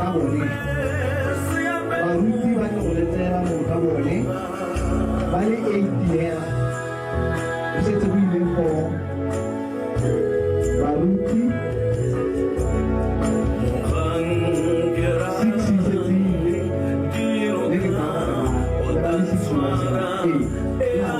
ka bone. Baruti ba tle go le tseela mongwe ka bone ba le eight hela go setse go ile four baruti six e setse e ile le ke tsaya gore ba le six ba ee.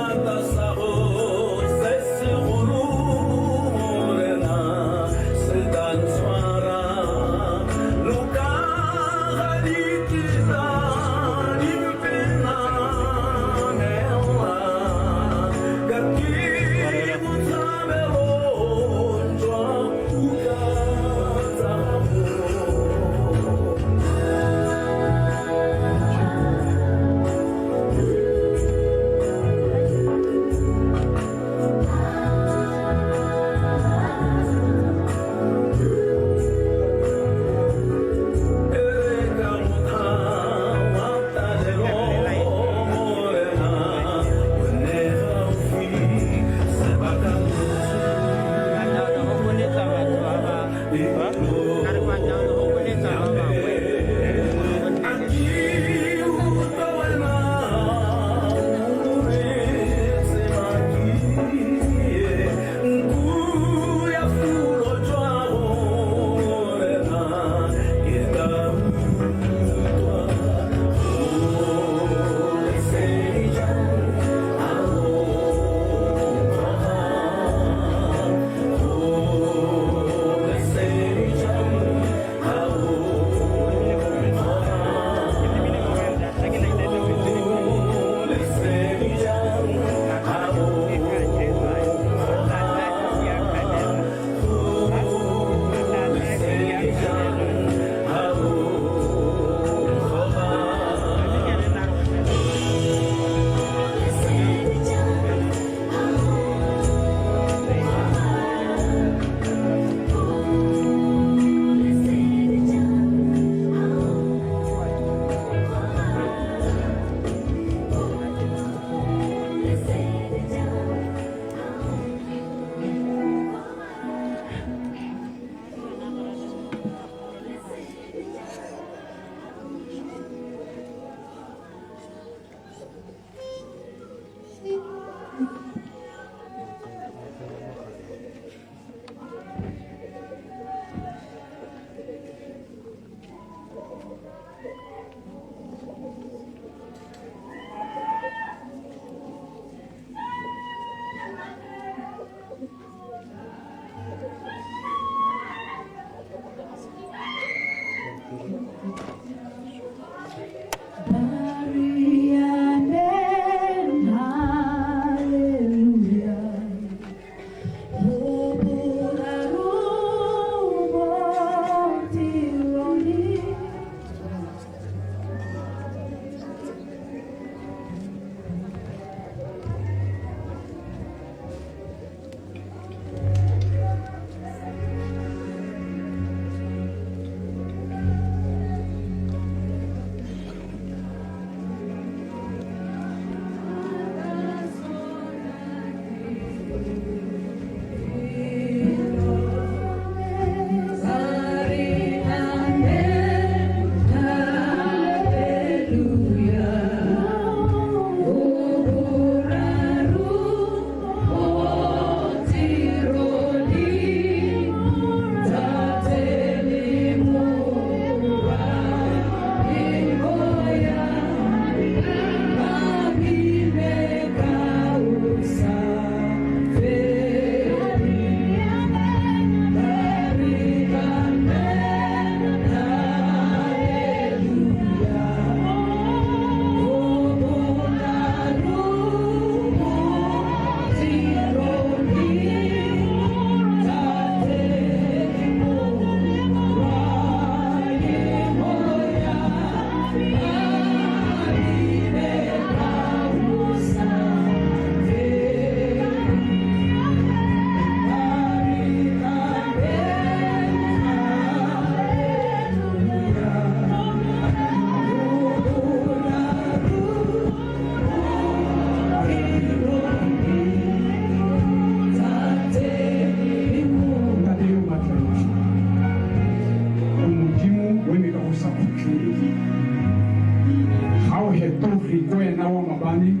fetoge, ke wena wa mabane,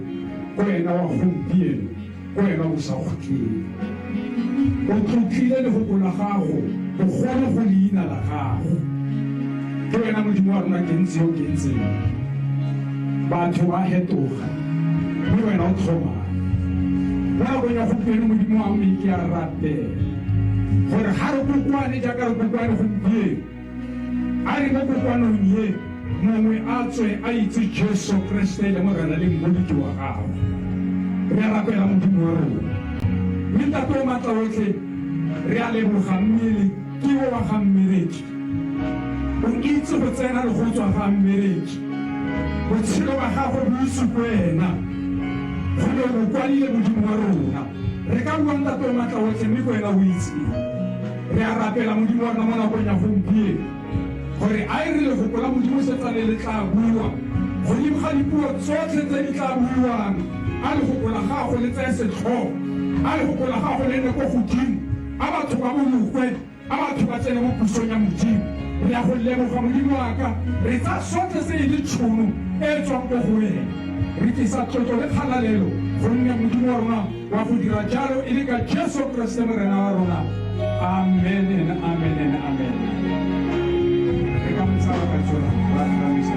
ke wena wa gompieno, ke wena o sa khutleng. O tlotlile lefoko la gago bogolo go leina la gago. Ke wena Modimo wa rona ke ntse yo ke ntseng. Batho ba hetoga, mme wena o tlhomame. Mo nakong ya gompieno Modimo wa me ke a rapela gore ga re kokoane jaaka re kokoane gompieno, a re mo kokoanong ye mongwe a tswe a itse Jesu Kriste le Morena le Mmoloki wa gagwe. Re a rapela Modimo wa rona. Mme Ntate o maatla otlhe, re a leboga mmele ke o wa ga mmereki. O itse go tsena le go tswa ga mmereki. Botshelo ba gagwe bo itse ko wena. Gonne o bo kwadile Modimo wa rona. Re ka bua Ntate o maatla otlhe mme ko wena o itseng. Re a rapela Modimo wa rona mo nakong ya gompieno gore a e re lefoko la Modimo setsane le tla bua godimo ga dipuo tsotlhe tse di tla buiwang, a lefoko la gago le tseye setlhogo, a lefoko la gago le nne ko godimo, a batho ba bolokwe, a batho ba tsene mo pusong ya Modimo. Re a go leboga Modimo wa ka, re tsaya sotlhe se e le tšhono e e tswang ko go wena. Re tlisa tlotlo le kgalalelo gonne Modimo wa rona wa go dira jalo e le ka Jesu Kriste Morena wa rona. Amen and amen and amen. Re ka motsaba ka tsona ra tlamisa.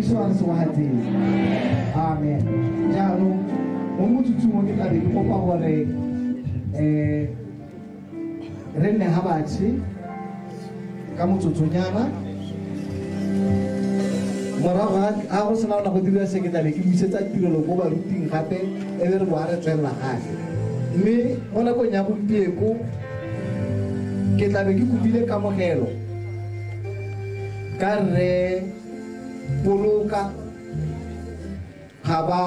Jesu a re segogatseng. Amen. Jaanong mo motsotsong o ke tlabe ke kopa gore um re nne ga batshe ka motsotsonyana morago ga go sena gona go dira se ke tlabe ke busetsa tirelo ko baruting gape e be re boa re tswelela gape mme mo nakong ya gompieko ke tlabe ke kopile kamogelo ka rre Poloka ga ba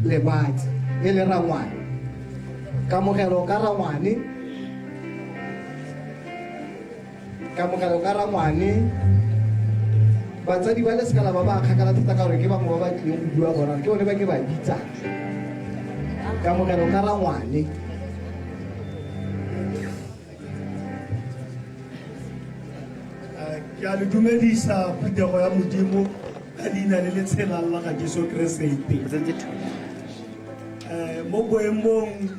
lebatse e le rangwane kamogelo ka rangwane kamogelo ka rangwane batsadi ba lesekala ba ba kgakala thata ka gore ke bangwe ba ba tlileng go bua bona ke bone ba ke ba bitsang kamogelo ka rangwane. Ke a le dumedisa phuthego ya Modimo ka leina le le tshelang la ga Jesu Keresete. Mo boemong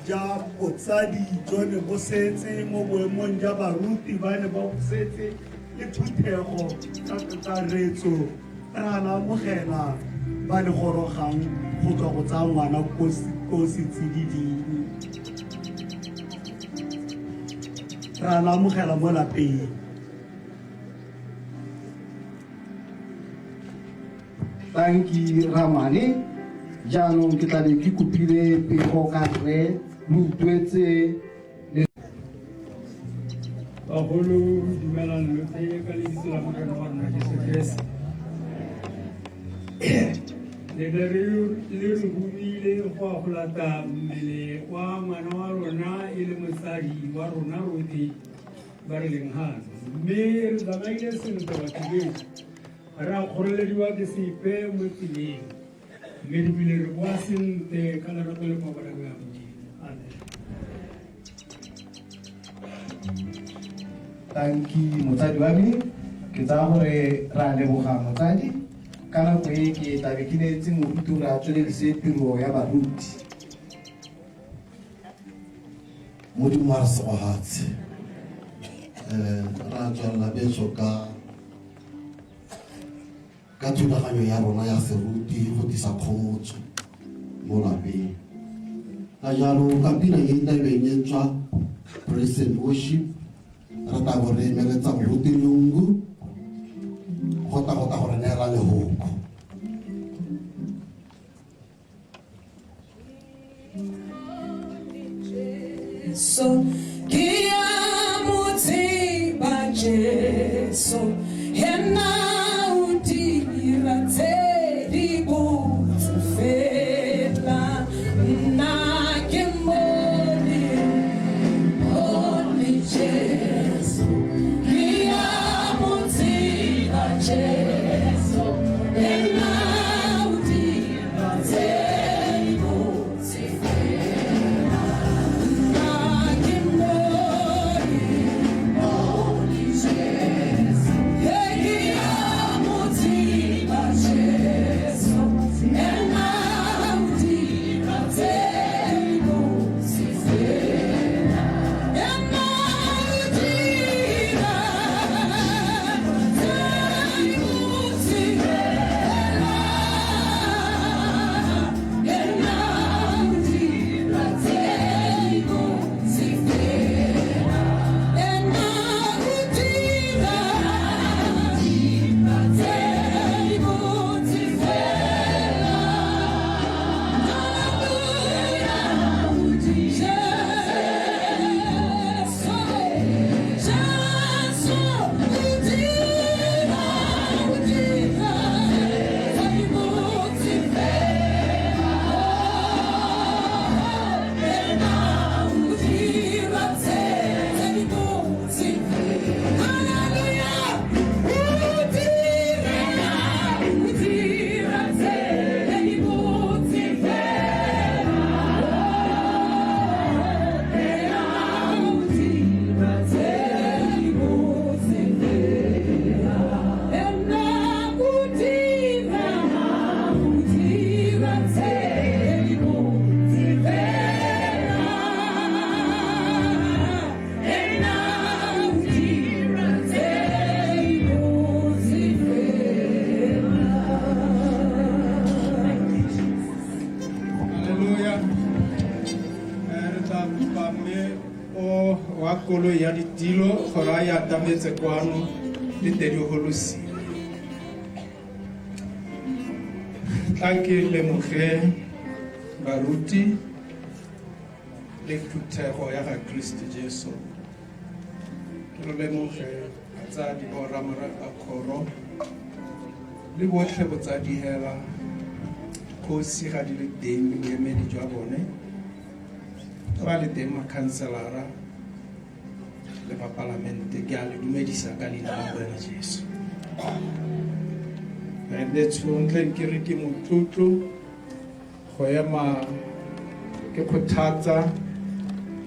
ja botsadi jo ne bo setse, mo boemong ja baruti ba ne ba setse le phuthego ka kakaretso, re a la amogela ba le gorogang go tswa go tsaya ngwana ko setsididing. Re a la amogela mo lapeng. Tanki Ramane, jaanong ke tlabe ke kopile pego ka rre lo utlwetse le. Bagolo, dumelang lotlhe ka lebitso la Morena wa rona Jesu Kreste. Le ne re le re romile go ya go lata mmele wa ngwana wa rona e le mosadi wa rona rotlhe ba re leng hano. Mme re tsamaile sentle batho betsho, ga re a kgorelediwa ke sepe mo tseleng, mme re bile re boa sentle ka lerato le pabalelo ya Modimo. Amen. Tanki motsadi wa me, ke tsaya gore re a leboga motsadi. Ka nako e ke tlabe ke neetse moruti gore a tsweledise tiro ya baruti. Modimo a re segogatse. Ra tswelela betso ka ka thulaganyo ya rona ya seruti go tlisa kgomotso mo lapeng. Ka jalo ka pina e tabeng e tswa praise and worship re tla bo re emeletsa moruti Lungu go tla go tla go re neela lehoko. Jesu, ke a mo tseba Jesu, yena o dira tse di botse fela. Nna ke mmone, bone Jesu, ke a mo tseba Jesu, yena o dira tse di botse fela. Nna ke mmone. koloi ya ditilo gore a e atametse kwano le tedi holosiwe. Tla ke lemoge baruti le phuthego ya ga Kriste Jesu. Ke lo lemoge batsadi boramora ba kgoro le botlhe botsadi hela kgosi ga di le teng le boemedi jwa bone ba le teng makhanselara le bapalamente ke a le dumedisa ka leina la Morena Jesu. Ranetsho ntleng ke re ke motlotlo go ema ke kgothatsa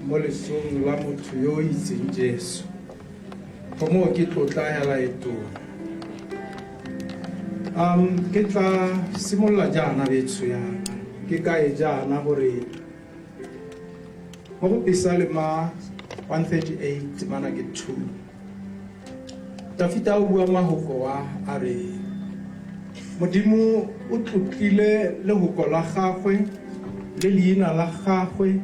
mo lesong la motho yo o itseng Jesu. Go moo ke tlotla hela e tona. Ke tla simolola jaana betsho yana ke kae jaana gore mo go Pesalema 138 temana ke 2 Dafita o bua mahoko a a re Modimo o tlotlile lehoko la gagwe le leina la gagwe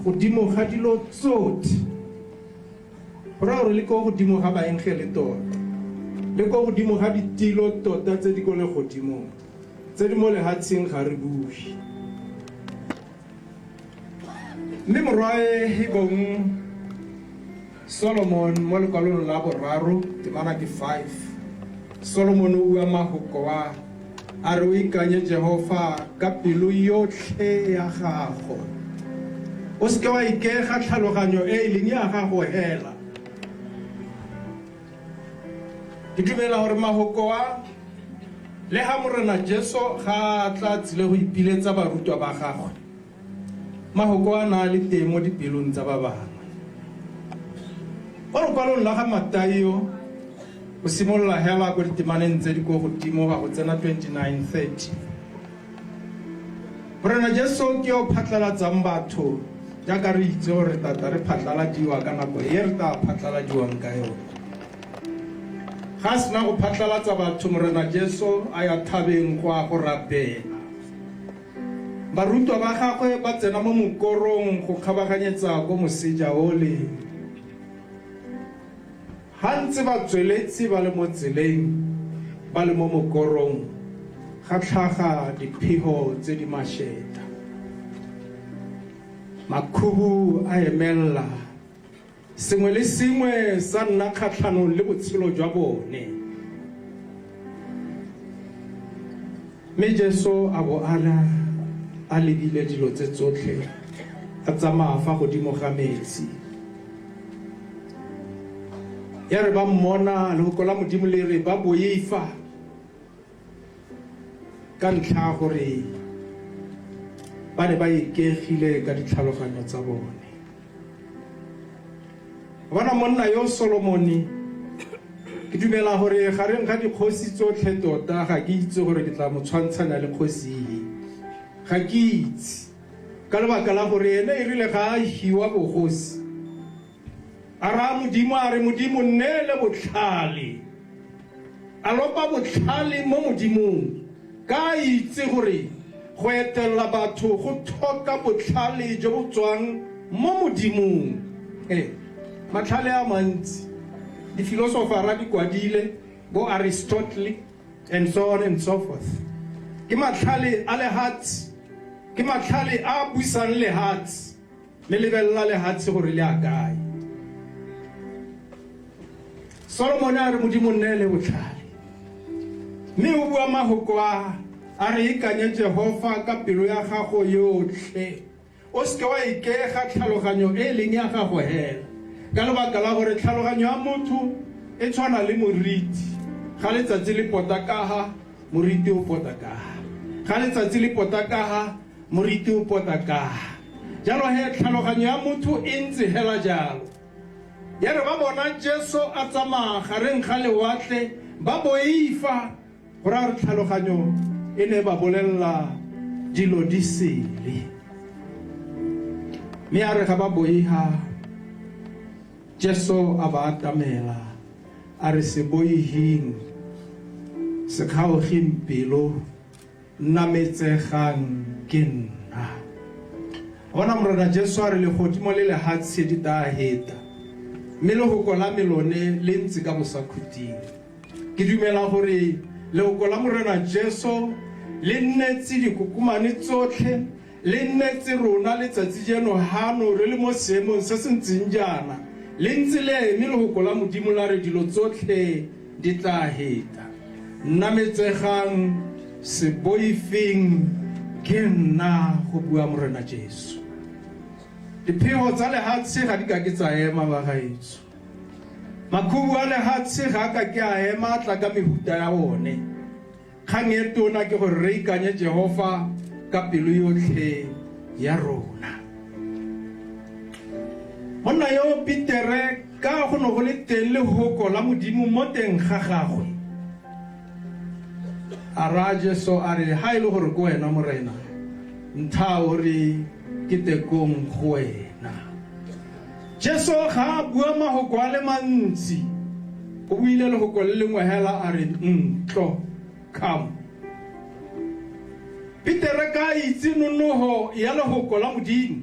godimo ga dilo tsotlhe. Go raya gore le ko godimo ga baengele tota, le ko godimo ga ditilo tota tse di ko legodimong, tse di mo lehatsheng ga re bue. Mme morwae e bong Solomon mo lekwalong la boraro temana ke 5 Solomon o bua mahoko a a re o ikanye Jehofa ka pelo yotlhe ya gago o seke wa ikaega tlhaloganyo e e leng ya gago hela. Ke dumela gore mahoko a le ga Morena Jesu ga a tla tsile go ipiletsa barutwa ba gagwe, mahoko a na a le teng mo dipelong tsa ba bangwe. Mo lokwalong la ga Mataio o simolola hela ko ditemaneng tse di ko godimo ga go tsena 29:30. Morena Jesu ke yo o phatlalatsang batho jaaka re itse gore re tla tla re phatlaladiwa ka nako e re tla phatlaladiwang ka yone. Ga a sena go phatlalatsa batho, Morena Jesu a ya thabeng go a go rapela. Barutwa ba gagwe ba tsena mo mokorong go kgabaganyetsa ko moseja ole. Ha ntse ba tsweletse ba le mo tseleng, ba le mo mokorong, ga tlhaga dipheho tse di masheta. Makhubu a emella, sengwe le sengwe sa nna kgatlhanong le botshelo jwa bone. Mme Jesu a bo a na a lebile dilo tse tsotlhe, a tsamaya fa godimo ga metsi. Ya re ba mmona, lehoko la Modimo le re ba boifa ka ntlha ya gore ba ne ba ikaegile ka ditlhaloganyo tsa bone. Bona monna yo Solomone, ke dumela gore gareng ga dikgosi tsotlhe tota ga ke itse gore ke tla mo tshwantshanya le kgosi e. Ga ke itse. Ka lebaka la gore ene e rile ga a hiwa bogosi, a raya Modimo a re, Modimo nneele botlhale. A lopa botlhale mo Modimong, ka a itse gore go etelela batho go tlhoka botlhale jo bo tswang mo Modimong. Ee, matlhale a mantsi, difilosofara di kwadile, bo Aristotle, and so on and so forth. Ke matlhale a lehatshe, ke matlhale a a busang lehatshe. Le lebelela lehatshe gore le a kae. Solomone a re Modimo nneele botlhale. Mme o bua mahoko a a re ikanye Jehofa ka pelo ya gago yotlhe. O seke wa ikaega tlhaloganyo e e leng ya gago hela. Ka lebaka la gore tlhaloganyo ya motho e tshwana le moriti. Ga letsatsi le pota kaha, moriti o pota kaha. Ga letsatsi le pota kaha, Moriti o pota kaha. Jalo he, tlhaloganyo ya motho e ntse hela jalo. Ya re ba bona Jesu a tsamaya gareng ga lewatle, ba boifa, go raya gore tlhaloganyo e ne e ba bolelela dilo di sele. Mme ya re ga ba boiha, Jesu a ba atamela, a re, Se boihing, se kgaogeng pelo. Nametsegang ke nna. Bona Morena Jesu a re legodimo le lehatshe di taa heta. Mme lehoko la me lone le ntse ka bosakhuting. Ke dumela gore lehoko la Morena Jesu le nnetse dikokomane tsotlhe, le nnetse rona letsatsi jeno hano re le mo seemong se se ntseng jaana, le ntse le eme lehoko la Modimo la re dilo tsotlhe di tla heta. Nametsegang, se boifeng, ke nna, go bua Morena Jesu. Diphego tsa lehatshe ga di ka ke tsa ema, bagaetsho. Makhubu a lehatshe ga a ka ke a ema a tla ka mehuta ya one. Kgang e tona ke gore re ikanye Jehofa ka pelo yotlhe ya rona. Monna yo Petere ka go ne go le teng lehoko la Modimo mo teng ga gagwe, a raya Jesu a re, Ha e le gore ke wena Morena, nthaa o re ke tekong go wena. Jesu ga a bua mahoko a le mantsi, o buile lehoko le lengwe hela a re, Ntlo, come. Petere ka a itse nonoho ya lehoko la Modimo,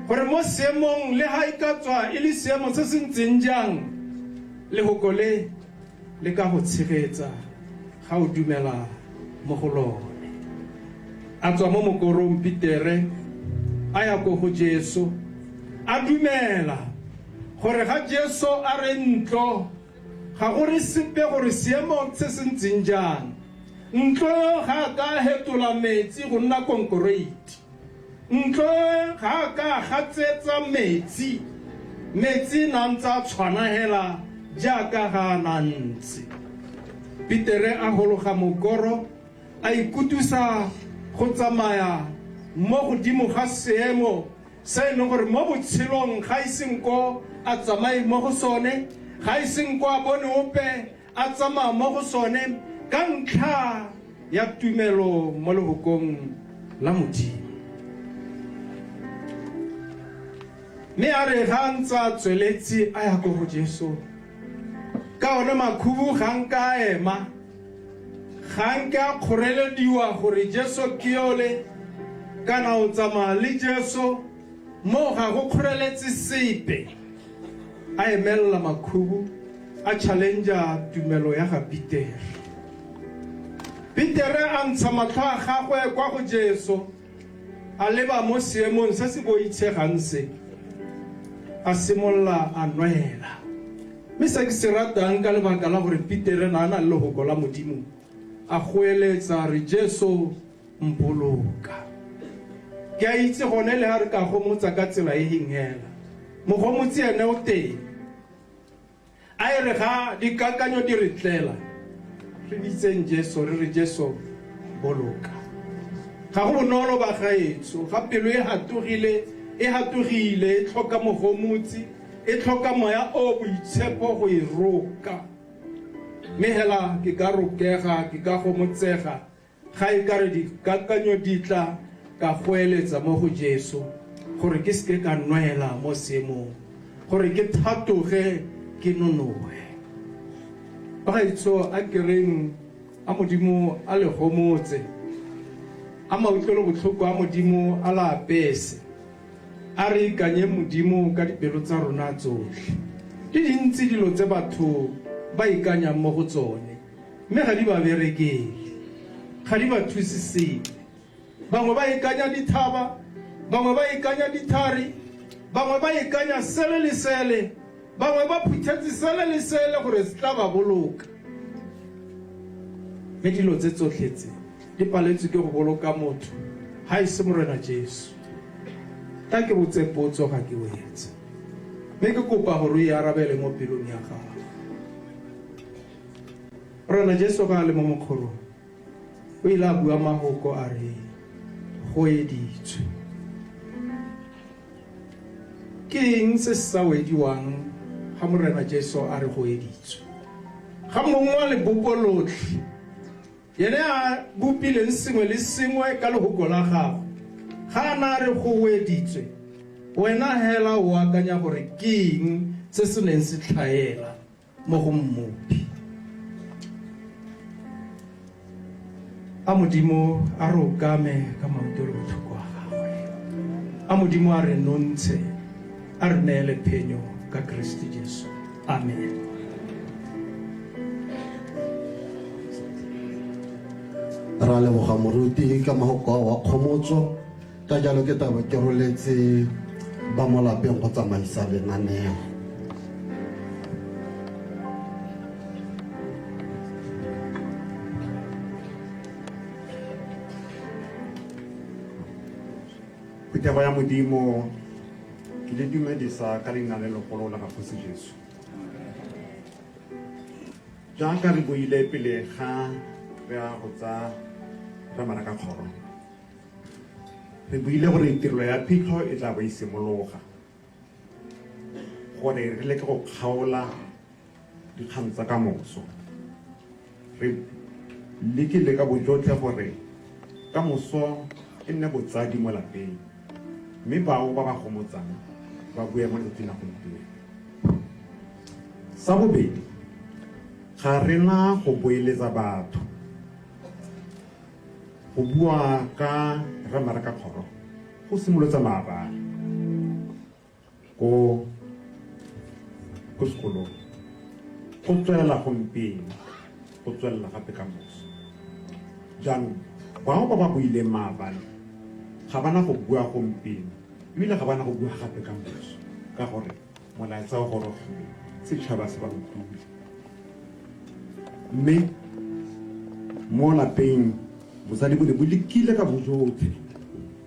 gore mo seemong le ha e ka tswa e le seemo se se ntseng jang, lehoko le le ka go tshegetsa ga o dumela mo go lone. A tswa mo mokorong Petere a ya ko go Jesu, a dumela gore ga Jesu a re ntlo, ga go re sepe gore seemo se se ntseng jang. Ntlo ga a ka a hetola metsi go nna konkoreiti. Ntlo ga a ka a gatsetsa metsi, metsi na ntse a tshwana hela jaaka ga a na ntse. Petere a hologa mokoro, a ikutusa go tsamaya mo godimo ga seemo se e leng gore mo botshelong ga ise nko a tsamaye mo go sone, ga ise nko a bone ope a tsamaya mo go sone ka ntlha ya tumelo mo lehokong la Modimo. Mme a re ga a ntse a tsweletse a ya ko go Jesu, ka one makhubu ga nka a ema, ga nke a kgorelediwa gore Jesu ke yole kana o tsamaya le Jesu, moo ga go kgoreletse sepe. A emelela makhubu, a challengea tumelo ya ga Petere. Petere a ntsha matlho a gagwe kwa go Jesu, a leba mo seemong se se boitshegang se, a simolola a nwela. Mme se ke se ratang ka lebaka la gore Petere na a na le lehoko la Modimo, a goeletsa a re, Jesu, mpoloka. Ke a itse gone le ha re ka gomotsa ka tsela e heng hela, mogomotsi ene o teng. A e re ga dikakanyo di re tlela, re bitseng Jesu, re re Jesu boloka. Ga go bonolo bagaetsho, ga pelo e hatogile, e hatogile, e tlhoka mogomotsi, e tlhoka moya o boitshepo go e roka. Mme hela ke ka rokega, ke ka gomotsega, Ga e ka re dikakanyo di tla, ka goeletsa mo go Jesu, gore ke se ke ka nwela mo seemong, gore ke thatoge ke nonohe. Bagaetsho, a ke reng a Modimo a le gomotse, a mautlwelobotlhoko a Modimo a la apese. A re ikanyeng Modimo ka dipelo tsa rona tsotlhe. Di dintsi dilo tse batho ba ikanyang mo go tsone. Mme ga di ba berekele, ga di ba thuse sepe. Bangwe ba ikanya dithaba, bangwe ba ikanya dithari, bangwe ba ikanya sele le sele, bangwe ba phuthetse sele le sele gore se tla ba boloka. Mme dilo tse tsotlhe tse di paletswe ke go boloka motho, ha e se Morena Jesu. Tla ke botse potso ga ke wetse, mme ke kopa gore o e arabele mo pelong ya gago. Morena Jesu ga a le mo mokgorong, o ile a bua mahoko a re, Go editswe. Ke eng se se sa wediwang ga Morena Jesu a re go editswe? Ga mong wa lebopo lotlhe, yene a bopileng sengwe le sengwe ka lehoko la gagwe, ga a na a re go weditswe, wena hela o akanya gore ke eng se se neng se tlhaela mo go Mmopi. A Modimo a re okame ka mautlwelobotlhoko a gagwe. A Modimo a re nontshe, a re neele phenyo. Ka Kriste Jesu. Amen. Ra leboga moruti ka mahoko ao a kgomotso. Ka jalo ke tabo ke roletse ba mo lapeng go tsamaisa lenaneo. Phuthego ya Modimo, ke le dumedisa ka leina le legolo la ga Kgosi Jesu. Jaaka re buile pele ga re ya go tsa ramara ka kgoro, re buile gore tirelo ya phitlho e tla bo e simologa gore re leke go kgaola dikgang tsa kamoso. Re lekile ka bojotlhe gore kamoso e nne botsadi mo lapeng, mme bao ba ba gomotsang ba bue mo letsatsing la gompieno. Sa bobedi, ga re na go boeletsa batho. Go bua ka Rre Maraka Kgoro go simolotse maabane ko ko sekolong, go tswelela gompieno, go tswelela gape ka moso. Jaanong bao ba ba buileng maabane ga ba na go bua gompieno, ebile ga ba na go bua gape ka moso, ka gore molaetsa o gorogile, setšhaba se ba utlwile. Mme mo lapeng botsadi bo ne bo lekile ka bojotlhe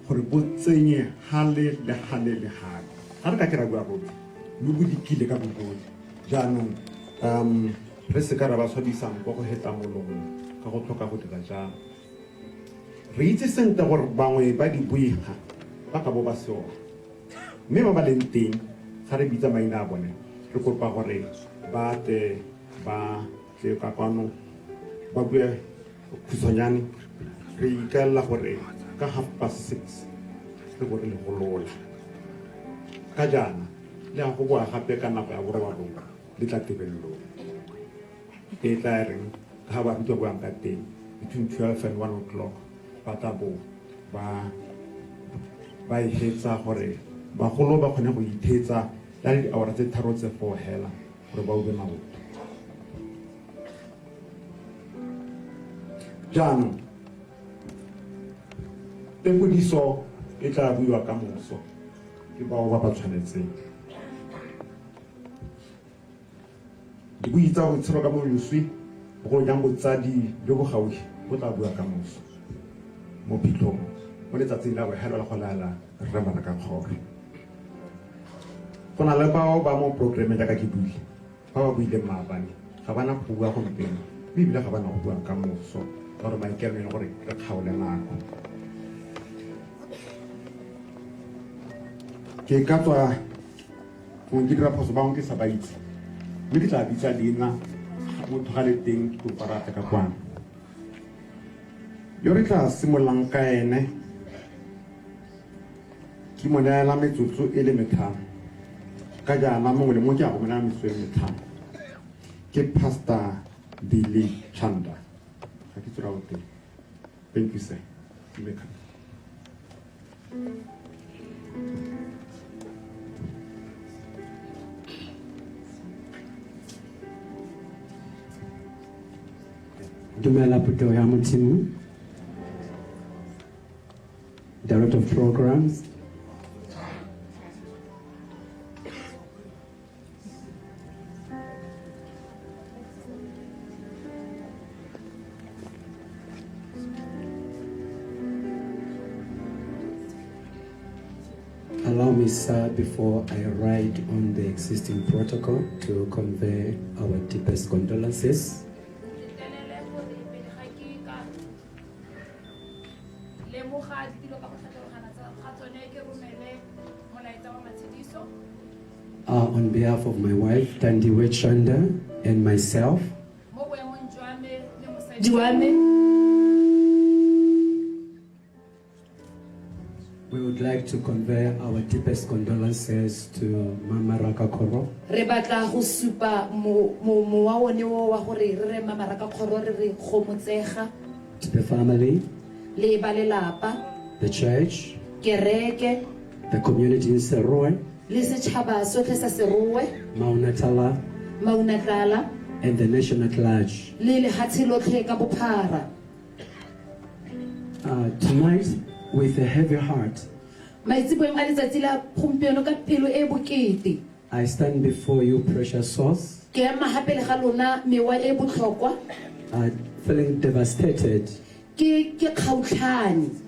gore bo tsenye hale le hale le hale. Ga re ka ke ra bua rotlhe, mme bo lekile ka bojotlhe. Jaanong um re se ka ra ba swabisang kwa go hetla molomo ka go tlhoka go dira jalo. Re itse sentle gore bangwe ba dibuiga ba ka bo ba se ona. Mme ba ba leng teng, ga re bitsa maina a bone, re kopa gore ba tle ba tle ka kwano ba bue khutshwanyane. Re ikaelela gore ka 6:30 re bo re le golola. Ka jaana le ya go boa gape ka nako ya borobalong le tla tebelelong e tla reng ka ga barutwa buang ka teng between 12 and 1 o'clock ba tla bo ba ba e hetsa gore bagolo ba kgone go ithetsa la le diawara tse tharo tse four hela gore ba ube maoto. Jaanong tekodiso e tla buiwa ka moso ke bao ba ba tshwanetseng. Dibui tsa botshelo ka boloswi, bogolo jang botsadi jo bo gaufi, bo tla bua ka moso mo phitlhong mo letsatsing la bofelo la go laela Rre Maraka Kgoro. Go na le bao ba mo programeng jaaka ke buile, ba ba buileng maabane, ga ba na go bua gompieno, mme ebile ga ba na go bua ka moso, ka gore maikaelelo e le gore re kgaole nako. Ke ka tswa gongwe ke dira phoso, bangwe ke sa ba itse, mme ke tla bitsa leina motho ga le teng, ke kopa rate ka kwano. Yo re tla simololang ka ene ke mo neela metsotso e le metlhano, ka jaana mongwe le mongwe ke a go mo neela metsotso e le metlhano, ke Pastor Billy Chanda. Ga ke tsora o teng. Thank you, sir. You may come. Dumela phuthego ya Modimo. Director of Programs. Allow me, sir, before I write on the existing protocol, to convey our deepest condolences. Ntetlelele gore pele ga ke ka lemoga ditilo ka go tlhatlologana ga tsone ke romele molaetsa wa matshediso. On behalf of my wife, Thandiwe Chanda, and myself, Mo boemong jwa me le mosadi wa me, we would like to convey our deepest condolences to Mama Rakakgoro. Re batla go supa mo, mo, mowa one o wa gore re re Mama Rakakgoro re re gomotsega. To the family, Le ba lelapa, the church, kereke, the community in Serowe, Le setšhaba sotlhe sa Serowe, Maunatlala, Maunatlala, and the nation at large. Le lehatshe lotlhe ka bophara. Tonight, with a heavy heart, Maitseboeng a letsatsi la gompieno ka pelo e e bokete, I stand before you, precious souls, ke ema ha pele ga lona mewa e e botlhokwa, feeling devastated ke ke kgautlhane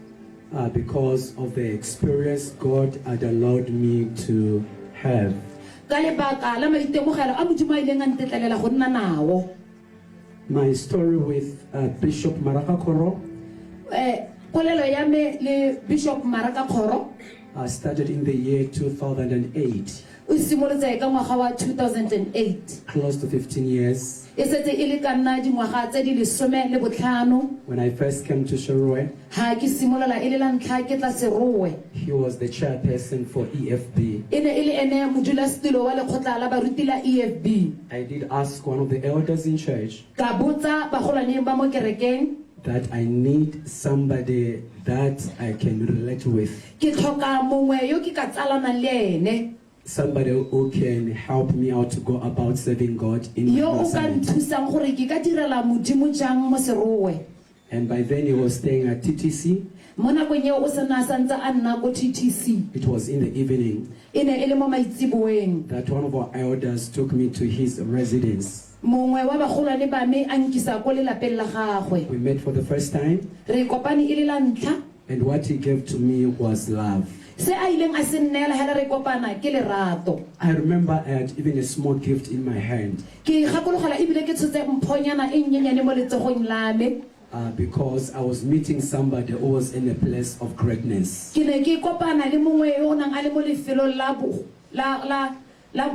because of the experience God had allowed me to have. Ka lebaka la maitemogelo a Modimo a ileng a ntetlelela go nna nao. My story with Bishop Marakakgoro Polelo ya me le Bishop Marakakgoro started in the year 2008. O simolotse ka ngwaga wa 2008. Close to 15 years. E setse e le ka nna dingwaga tse di 15. When I first came to Serowe, Ha ke simolola e le la ntlha ke tla Serowe, he was the chairperson for EFB. E ne e le ene modulasetulo wa lekgotla la baruti la EFB. I did ask one of the elders in church Ka botsa bagolwane ba mo kerekeng that I need somebody that I can relate with. Ke tlhoka mongwe yo ke ka tsalanang le ene. Somebody who can help me out to go about serving God in my Yo o ka assignment. nthusang gore ke ka direla Modimo jang mo Serowe. And by then he was staying at TTC. Mo nakong eo o se na a santse a nna ko TTC. It was in the evening. E ne e le mo maitseboeng. That one of our elders took me to his residence. Mongwe wa bagolwane ba me a nkisa ko lelapeng la gagwe. We met for the first time. Re kopane e le la ntlha. And what he gave to me was love. Se a ileng a se nneela hela re kopana ke lerato. I remember I had even a small gift in my hand. Ke gakologelwa ebile ke tshotse mphonyana e nnyenyane mo letsogong la me. Because I was meeting somebody who was in a place of greatness. Ke ne ke kopana le mongwe yo o nang a le mo lefelong la la la la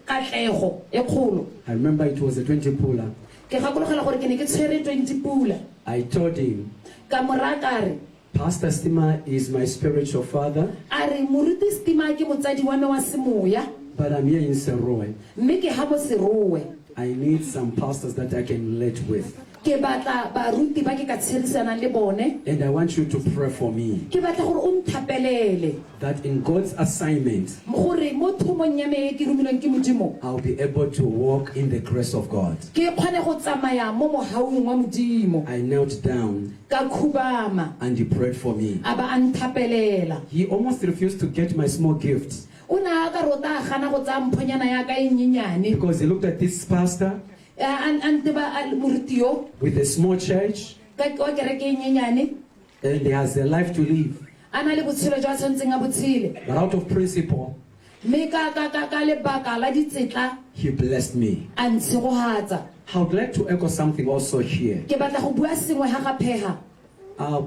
katlego e kgolo. I remember it was a 20 pula. Ke gakologelwa gore ke ne ke tshwere 20 pula. I told him. Ka mo raya ka re. Pastor Stima is my spiritual father. A re, Moruti Stima ke motsadi wa me wa semoya. But I'm here in Serowe. Mme ke ha mo Serowe. I need some pastors that I can relate with. Ke batla baruti ba ke ka tshedisanang le bone. And I want you to pray for me. Ke batla gore o nthapelele. That in God's assignment. Gore mo thomong ya me e ke romilweng ke Modimo. I'll be able to walk in the grace of God. Ke kgone go tsamaya mo mohaung wa Modimo. I knelt down. Ka khubama. And he prayed for me. A ba a nthapelela. He almost refused to get my small gift. O ne a ka rota a gana go tsaya mphonyana ya ka e nnyenyane. Because he looked at this pastor. A, a nteba a moruti yo. With a small church. Ka wa kereke e nyenyane. And he has a life to live. A na le botshelo jo a tshwanetseng a bo tshele. But out of principle. Mme ka, ka, ka, ka lebaka la ditsetla. He blessed me. A ntshegohatsa. I would like to echo something also here. Ke batla go bua sengwe ha ga pheha.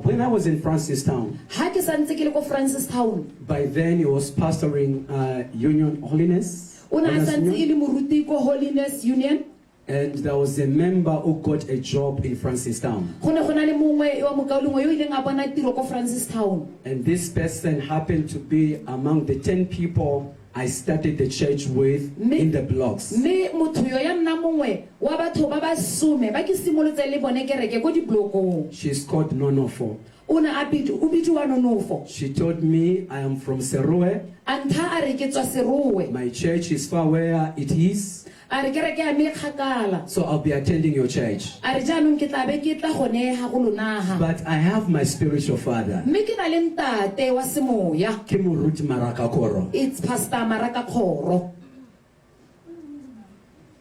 When I was in Francistown. Ha ke santse ke le ko Francistown. By then he was pastoring Union Holiness. O ne a santse e le moruti ko Holiness Union. And there was a member who got a job in Francistown. Go ne go na le mongwe wa mokaulengwe yo ileng a bona tiro ko Francistown. And this person happened to be among the 10 people I started the church with in the blocks. Mme motho yo ya nna mongwe wa batho ba ba some ba ke simolotseng le bone kereke ko diblokong. She's called Nonofo. O ne a o bidiwa Nonofo. She told me I am from Serowe. A ntha a re ke tswa Serowe. My church is far where it is. A re kereke ya me e kgakala. So I'll be attending your church. A re jaanong ke tla be ke tla gone ha go lona ha. But I have my spiritual father. Mme ke na le ntate wa semoya. Ke Moruti Marakakgoro. It's Pastor Marakakgoro.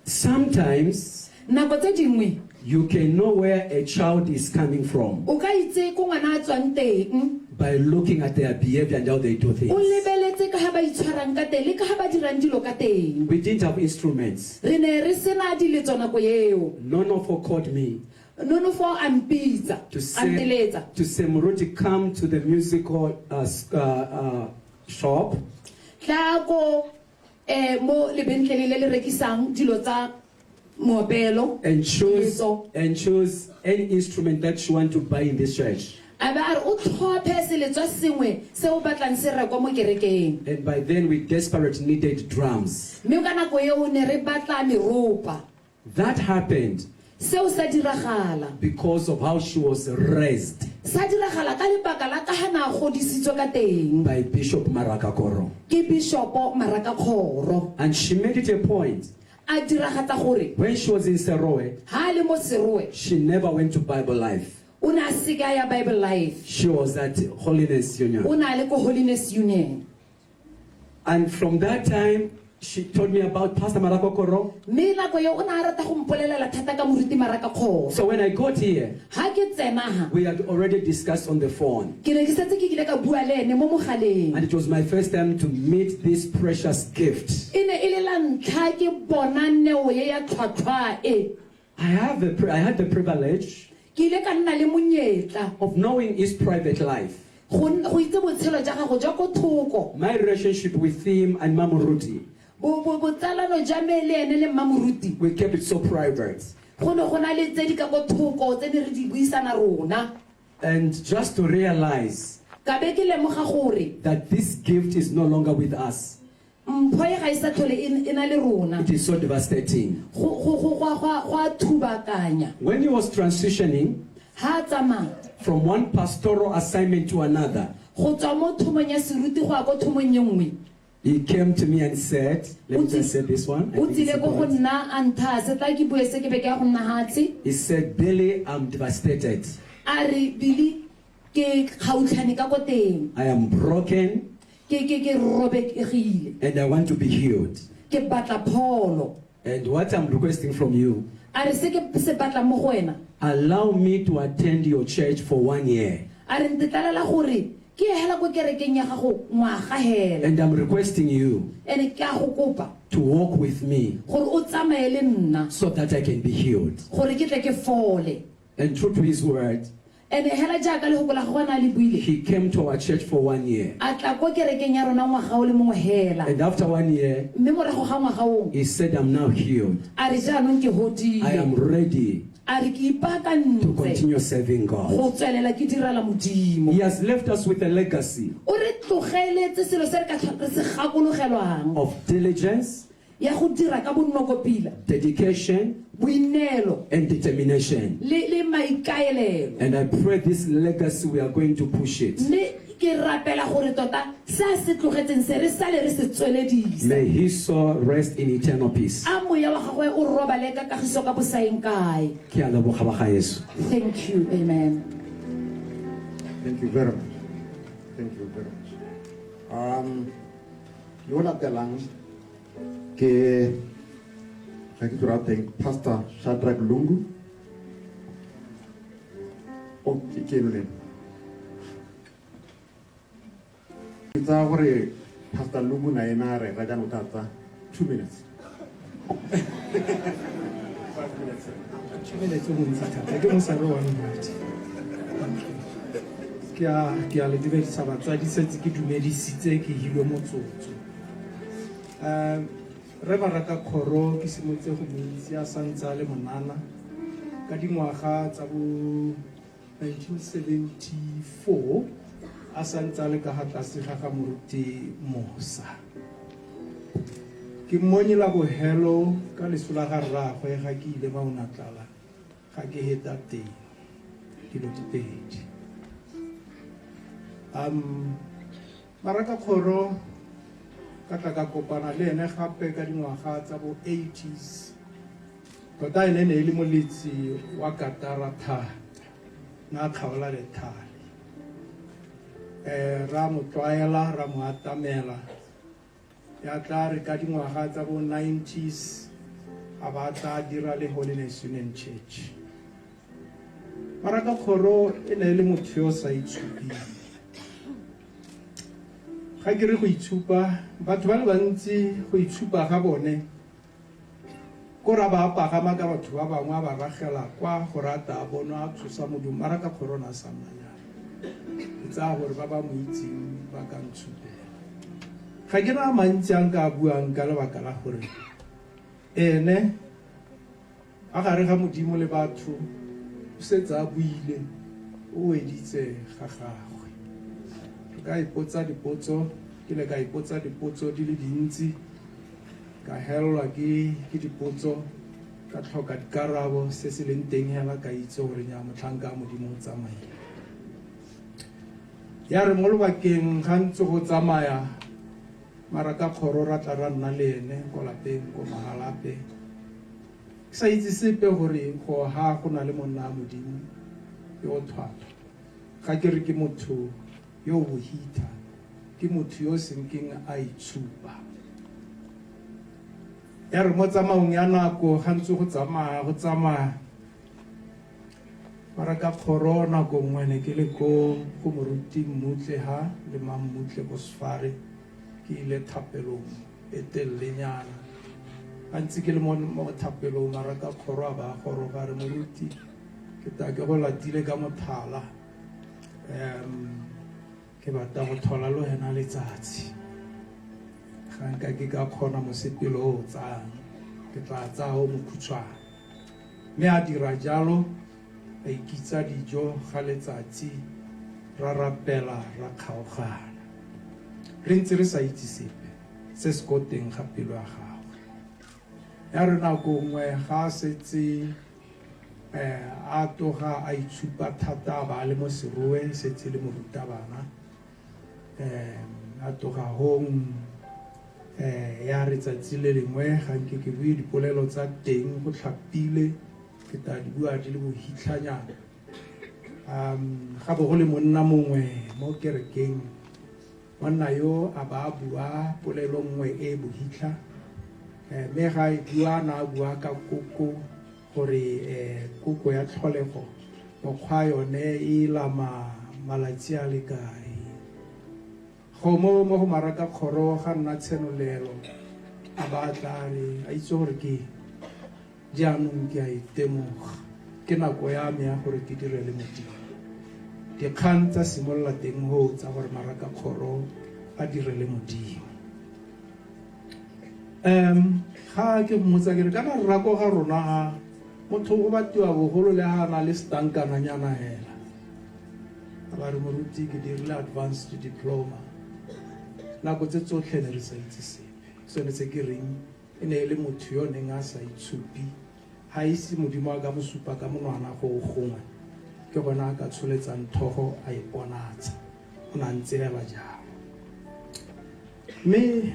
Sometimes Nako tse dingwe. You can know where a child is coming from. O ka itse ko ngwana a tswang teng. By looking at their behavior and how they do things. O lebeletse ka ha ba itshwarang ka teng le ka ha ba dirang dilo ka teng. We didn't have instruments. Re ne re sena diletso nako eo. Nonofo called me. Nonofo a mpitsa, To a say, nteletsa. to say, Moruti, come to the musical shop. Tla ko mo lebentleleng le le rekisang dilo tsa moopelo. And choose, Diletso. and choose any instrument that you want to buy in this church. A ba a re o tlhophe seletswa sengwe se o batlang se rekwa mo kerekeng. And by then we desperately needed drums. Mme ka nako eo ne re batla meropa. That happened Seo sa diragala. because of how she was raised. Sa diragala ka lebaka la ka ga na a godisitswe ka teng. By Bishop Marakakoro. Ke Bishopo Marakakgoro. And she made it a point. A diragatsa gore. When she was in Serowe. Ha a le mo Serowe. She never went to Bible Life. O ne a seke a ya Bible Life. She was at Holiness Union. O ne a le ko Holiness Union. And from that time, she told me about Pastor Marakokoro. Mme nako eo o ne a rata go mpolelela thata ka Moruti Marakakgoro. So when I got here, Ha ke tsena ha. we had already discussed on the phone. Ke ne ke setse ke kile ka bua le ene mo mogaleng. And it was my first time to meet this precious gift. E ne e le la ntlha ke bona neo ye ya tlhwatlhwa e. I have a, I had the privilege Ke ile ka nna le monyetla. of knowing his private life. Go go itse botshelo ja gago jwa ko thoko. My relationship with him and Mamoruti. Bo, bo, botsalano ja me le ene le Mmamoruti. We kept it so private. Go ne go na le tse di ka ko thoko tse ne re di buisana rona. And just to realize Ka be ke lemoga gore. that this gift is no longer with us. Mpho e ga e sa tlhole e, e na le rona. It is so devastating. Go, go, go, go a, go a, go a thubakanya. When he was transitioning Ha a tsamaya. from one pastoral assignment to another, Go tswa mo thomong ya seruti go ya ko thomong ye nngwe. he came to me and said, let me just say this one. I O think it's tsile ko go important. nna a ntha se tla ke bue se ke be ke ya go nna hatshe. He said, Billy, I'm devastated. A re, Billy, ke kgautlhane ka ko teng. I am broken. Ke, ke, ke robegile. And I want to be healed. Ke batla pholo. And what I'm requesting from you, A re se ke se batlang mo go wena. Allow me to attend your church for one year. A re ntetlalela gore ke ye hela ko kerekeng ya gago ngwaga hela. And I'm requesting you Ene ke a go kopa to walk with me gore o tsamaye le nna so that I can be healed. gore ke tle ke fole. And true to his word, Ene hela jaaka lehoko la gagwe a ne a le buile, he came to our church for one year. a tla ko kerekeng ya rona ngwaga o le mongwe hela. And after one year, Mme morago ga ngwaga oo, he said, I'm now healed. a re jaanong ke I am hodile. ready A re ke to ipaakantse continue serving God. go tswelela ke direla Modimo. He has left us with a legacy O re tlogeletse selo se re ka re se gakologelwang. of diligence, Ya go dira ka bonnoko pila. dedication, Boineelo. and determination. Le, le maikaelelo. And I pray this legacy, we are going to push it. Mme ke rapela gore tota se a se tlogetseng se re sale re se tsweledisa. May his soul rest in eternal peace. A moya wa gagwe o robale ka kagiso ka bosaeng kae. Ke a leboga ba gaetsho. Thank you. Amen. Thank you very much. Thank you very much. Yo latelang ke ga ke tsora teng Pastor Shadrach Lungu. O ke ke eno le ena. Ke tsaya gore Pastor Lungu na ena re ra jaanong o tla tsaya 2 minutes. 5 minutes. 2 minutes o montsi thata, ke mosare wa minute. Ke a, ke a le dumedisa batswadi, setse ke dumedisitse ke hilwe motsotso. Re Baraka Kgoro ke simolotse go mo itse a santse a le monana ka dingwaga tsa bo 1974 a santse a le ka ga tlase ga ga Moruti Mosa. Ke mmonye la bohelo ka leso la ga rraagwe ga ke ile Maunatlala ga ke heta teng dilo di pedi. Baraka Kgoro ka tla ka kopana le ene gape ka dingwaga tsa bo 80s. Tota ene ne e le moletsi wa katara thata, na kgaola lethale. Ra mo tlwaela, ra mo atamela. Ya tla re ka dingwaga tsa bo 90s a ba tla dira le Holiness Union Church. Baraka Kgoro e ne e le motho yo o sa itshupeng. Ga ke re go itshupa, batho ba le bantsi go itshupa ga bone ko ra ba pagama ka batho ba bangwe ba ragela kwa go rata a bonwa a tshosa modumo. Baraka Kgoro na sa nna jalo. Ke tsaya gore ba ba mo itseng ba ka ntshupela. Ga ke na mantsi a nka buang ka lebaka la gore ene a gare ga Modimo le batho o setse a buile, o weditse ga gagwe. Re ka ipotsa dipotso, ke le ka ipotsa dipotso di le dintsi, ka helelwa ke dipotso, ka tlhoka dikarabo, se se leng teng hela ka itse gore nya motlhanka a Modimo o tsamaile. Ya re mo lobakeng ga ntse go tsamaya Marakakgoro ra tla ra nna le ene ko lapeng ko Mahalapye. Ke sa itse sepe gore go ha go na le monna a Modimo yo o thwathwa. Ga ke re ke motho yo o bohitha, ke motho yo o senkeng a itshupa. Ya re mo tsamaong ya nako ga ntse go tsamaya go tsamaya Marakakgoro nako nngwe ne ke le ko go moruti Mmutle ha le Mammutle ko Sefare ke ile thapelong e telelenyana. Ga ntse ke le mo mo thapelong Marakakgoro a ba a goroga a re moruti ke ta ke go latile ka mothala um ke batla go tlhola le wena letsatsi ga nka ke ka kgona mosepele o o tsayang ke tla tsaya o mokhutshwane Mme a dira jalo, a ikitsa dijo ga letsatsi, ra rapela, ra kgaogana. Re ntse re sa itse sepe se se ko teng ga pelo ya gagwe. Ya re nako nngwe ga a setse a toga a itshupa thata a ba a le mo Serowe, setse le morutabana, a toga hong ya re tsatsi le lengwe ga nke ke bue dipolelo tsa teng go tlhapile ke tla di bua di le bohitlhanyana. Ga bo go le monna mongwe mo kerekeng, monna yo a ba bua polelo nngwe e bohitlha, mme ga e bua na a bua ka koko gore koko ya tlholego mokgwa yone e lama malatsi a le kae. Go mo mo go Marakakgoro ga nna tshenolelo, a ba a tla re a itse gore ke jaanong ke a itemoga, ke nako ya me ya gore ke direle Modimo. Dikgang tsa simolola teng hoo tsa gore Marakakgoro a direle Modimo. Ga ke mmotsa ke re kana rra ko ga rona ha motho o batiwa bogolo le ha a na le stankananyana hela. Ba re moruti ke dirile advanced diploma. Nako tse tsotlhe ne re sa itse sepe. Sone se ke reng e ne e le motho yo neng a sa itshupi. Ha ise Modimo a ka mo supa ka monwana go gongwe ke gona a ka tsholetsang thogo a iponatsa. O ne a ntse hela jalo. Mme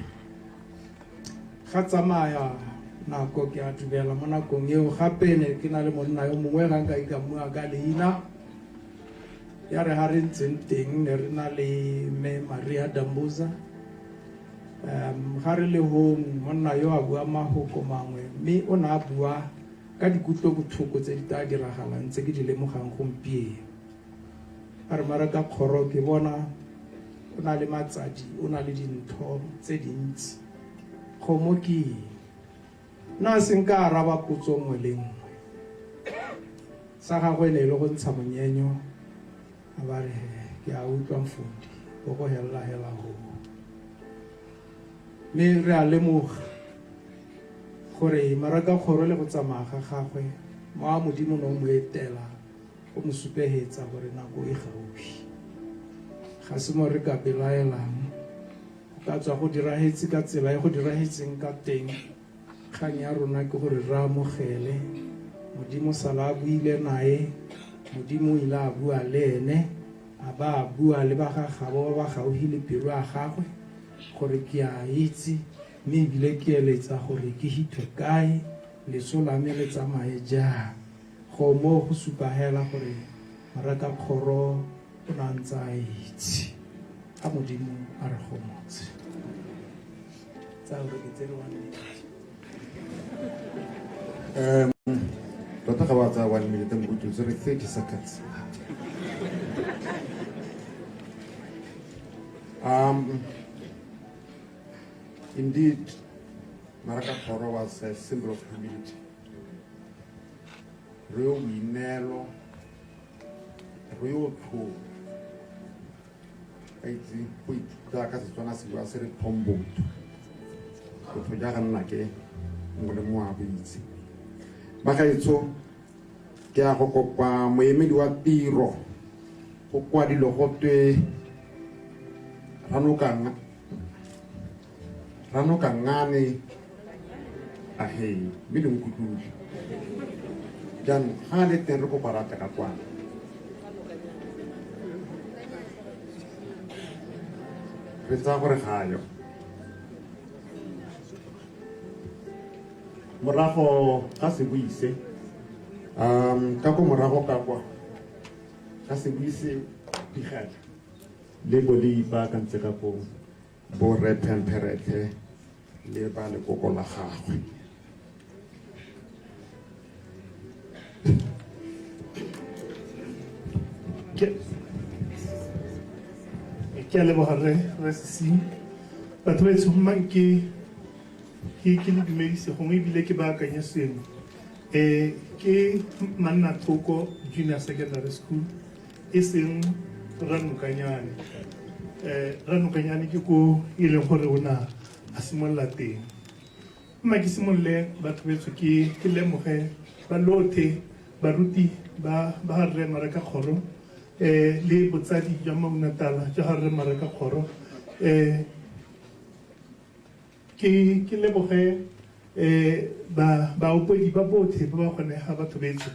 ga tsamaya nako ke a dumela mo nakong eo gape ne ke na le monna yo mongwe ga nka ka mmua ka leina. Ya re ha re ntseng teng ne re na le mme Maria Dambuza. Ga re le hong monna yo a bua mahoko mangwe mme o ne a bua ka dikutlobotlhoko tse di tla diragalang tse ke di lemogang gompieno. A re Marakakgoro ke bona o na le matsadi, o na le dintho tse dintsi. Kgomo ke eng? Nna a seng ka araba potso nngwe le nngwe. Sa gagwe ne e le go ntsha monyenyo a ba re ke a utlwa mfundi bo go hella hela ho. Mme re a lemoga gore Marakakgoro le go tsamaya ga gagwe mowa Modimo ne o mo etela o mo supegetsa gore nako e gaufi. Ga se mo re ka belaelang. Go ka tswa go diragetse ka tsela e go diragetseng ka teng. Kgang ya rona ke gore re amogele Modimo sala a buile nae, Modimo o ile a bua le ene, a ba a bua le ba ga gabo ba ba gaufi le pelo ya gagwe gore ke a itse mme ebile ke eletsa gore ke hithwe kae, leso la me le tsamaye jang. Go mo go supa hela gore Marakakgoro o ne a ntse a itse. A Modimo a re gomotse. Tsa gore ke tsere 1 minute. Tota ga ba tsaya 1 minute moruti o tsere 30 seconds. Indeed, Marakakgoro was a symbol of humility. Re yo boineelo, re yo tlhola. Ka itse go ithuta ka Setswana se bua se re thombotho. Botho ja ga nna ke mongwe le mongwe a bo itse. Bagaetsho, ke ya go kopa moemedi wa tiro go kwadilwe go twe Ranokangane ahe mme le nkutlwile. Jaanong ga a le teng re kopa rata ka kwana. Re tsaya gore ga yo. Morago ga sebui se, um ka ko morago ka kwa, ga sebui se digela, le bo le ipaakantse ka koo, bo Rre Phempheretlhe le ba lekoko la gagwe. Ke a leboga rre rre Sesinyi. Batho ba etsho mang ke ke ke le dumedise gongwe ebile ke baakanye sengwe. Eh ke Mannathoko Junior Secondary School e seng Ranokanyane. Eh Ranokanyane ke ko e leng gore o na a simolola teng. Mma ke simolole batho betsho ke ke lemoge ba lothe baruti ba ba ga Rre Mareka Kgoro eh le botsadi jwa Maunatala jwa ga Rre Mareka Kgoro eh ke ke leboge eh ba baopedi ba botlhe ba ba gone ga batho betsho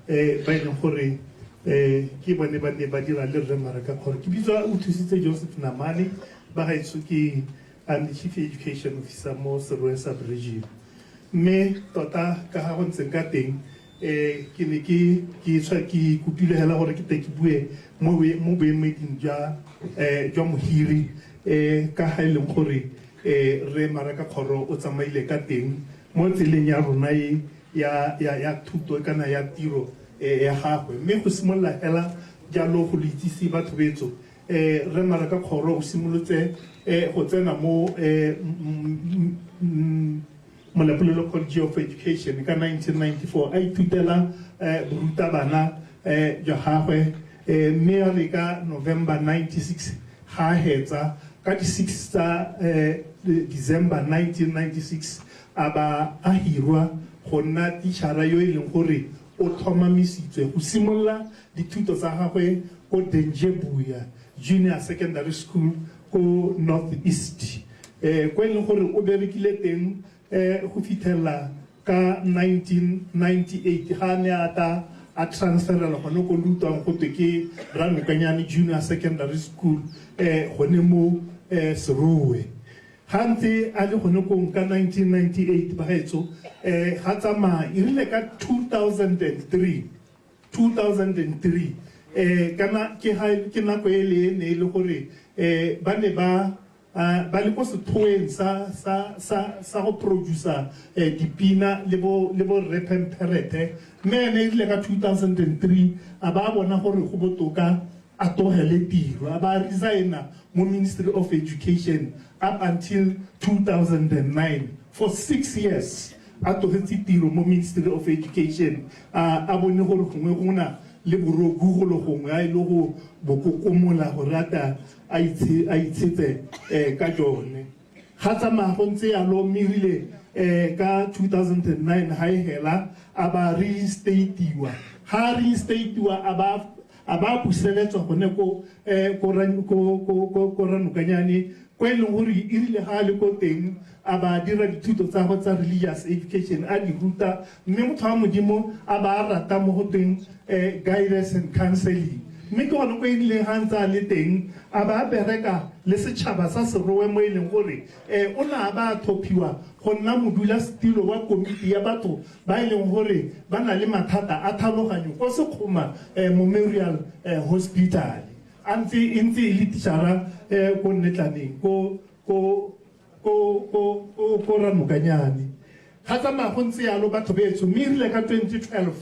eh ba e leng gore eh ke bone ba ne ba dira le Rre Mareka Kgoro. Ke bitswa o thusitse Joseph Namane ba gaetsho ke I'm the Chief Education Officer mo Serowe Sub-Region. Mme tota ka ga go ntseng ka teng, eh, ke ne ke ke tshwa ke kopile hela gore ke tle ke bue mo mo boemeding jwa eh, jwa mohiri eh, ka ga e leng gore eh, Rre Maraka Kgoro o tsamaile ka teng mo tseleng ya rona e ya ya ya thuto kana ya tiro eh, ya gagwe. Mme go simolola hela jalo go le itsise batho betso Eh, Rre Maraka Kgoro o simolotse eh, go tsena mo eh, Molepolole College of Education ka 1994 a ithutela eh, borutabana eh, jwa gagwe eh, mme a re ka November 96 ga a hetsa ka di-6 tsa eh, December 1996 a ba a hirwa go nna tišhara yo e leng gore o tlhomamisitswe go simolola dithuto tsa gagwe ko Denjebuya Junior Secondary School ko North East, ko e leng gore o berekile teng go fitlhelela ka 1998 ga a ne a ta a transferelwa gone ko le utlwang go twe ke Ranokanyane Junior Secondary School gone mo Serowe. Ga ntse a le gone kong ka 1998 bagaetsho, ga tsamaya e rile ka 2003, 2003 eh kana ke ga ke nako e le ne e le gore eh ba ne ba ba le ko sethoeng sa sa sa sa go producer eh dipina le bo le bo Rre Phempherete mme ene e rile ka 2003 a ba bona gore go botoka a tlogele tiro a ba resigna mo Ministry of Education up until 2009 for 6 years. A tlogetse tiro mo Ministry of Education, a a bone gore gongwe go na le boroku golo gongwe a e le go bo kokomola gore a ta a itshe a itshetse eh, ka jone. Ga tsamaya go ntse yalo mme erile eh, ka 2009 ga e hela a ba reinstatiwa. Ga a reinstatiwa a ba a ba buseletswa gone ko eh, ko ko ko ko ko Ranokanyane ko e leng gore e rile ga a le ko teng a ba dira dithuto tsa gagwe tsa religious education a di ruta mme motho wa Modimo a ba a rata mo go tweng eh, guidance and counseling mme ke gone ko e rileng ga ntse a le teng a ba a bereka le setšhaba sa Serowe mo e leng gore eh, o ne a ba a thophiwa go nna modulasetilo wa komiti ya batho ba e leng gore ba na le mathata a tlhaloganyo ko Sekgoma eh, Memorial eh, Hospital a ntse e ntse e le tišara eh, ko Nnetlaneng ko ko ko ko ko ko Ranokanyane. Ga tsamaya go ntse yalo batho betsho mme erile ka 2012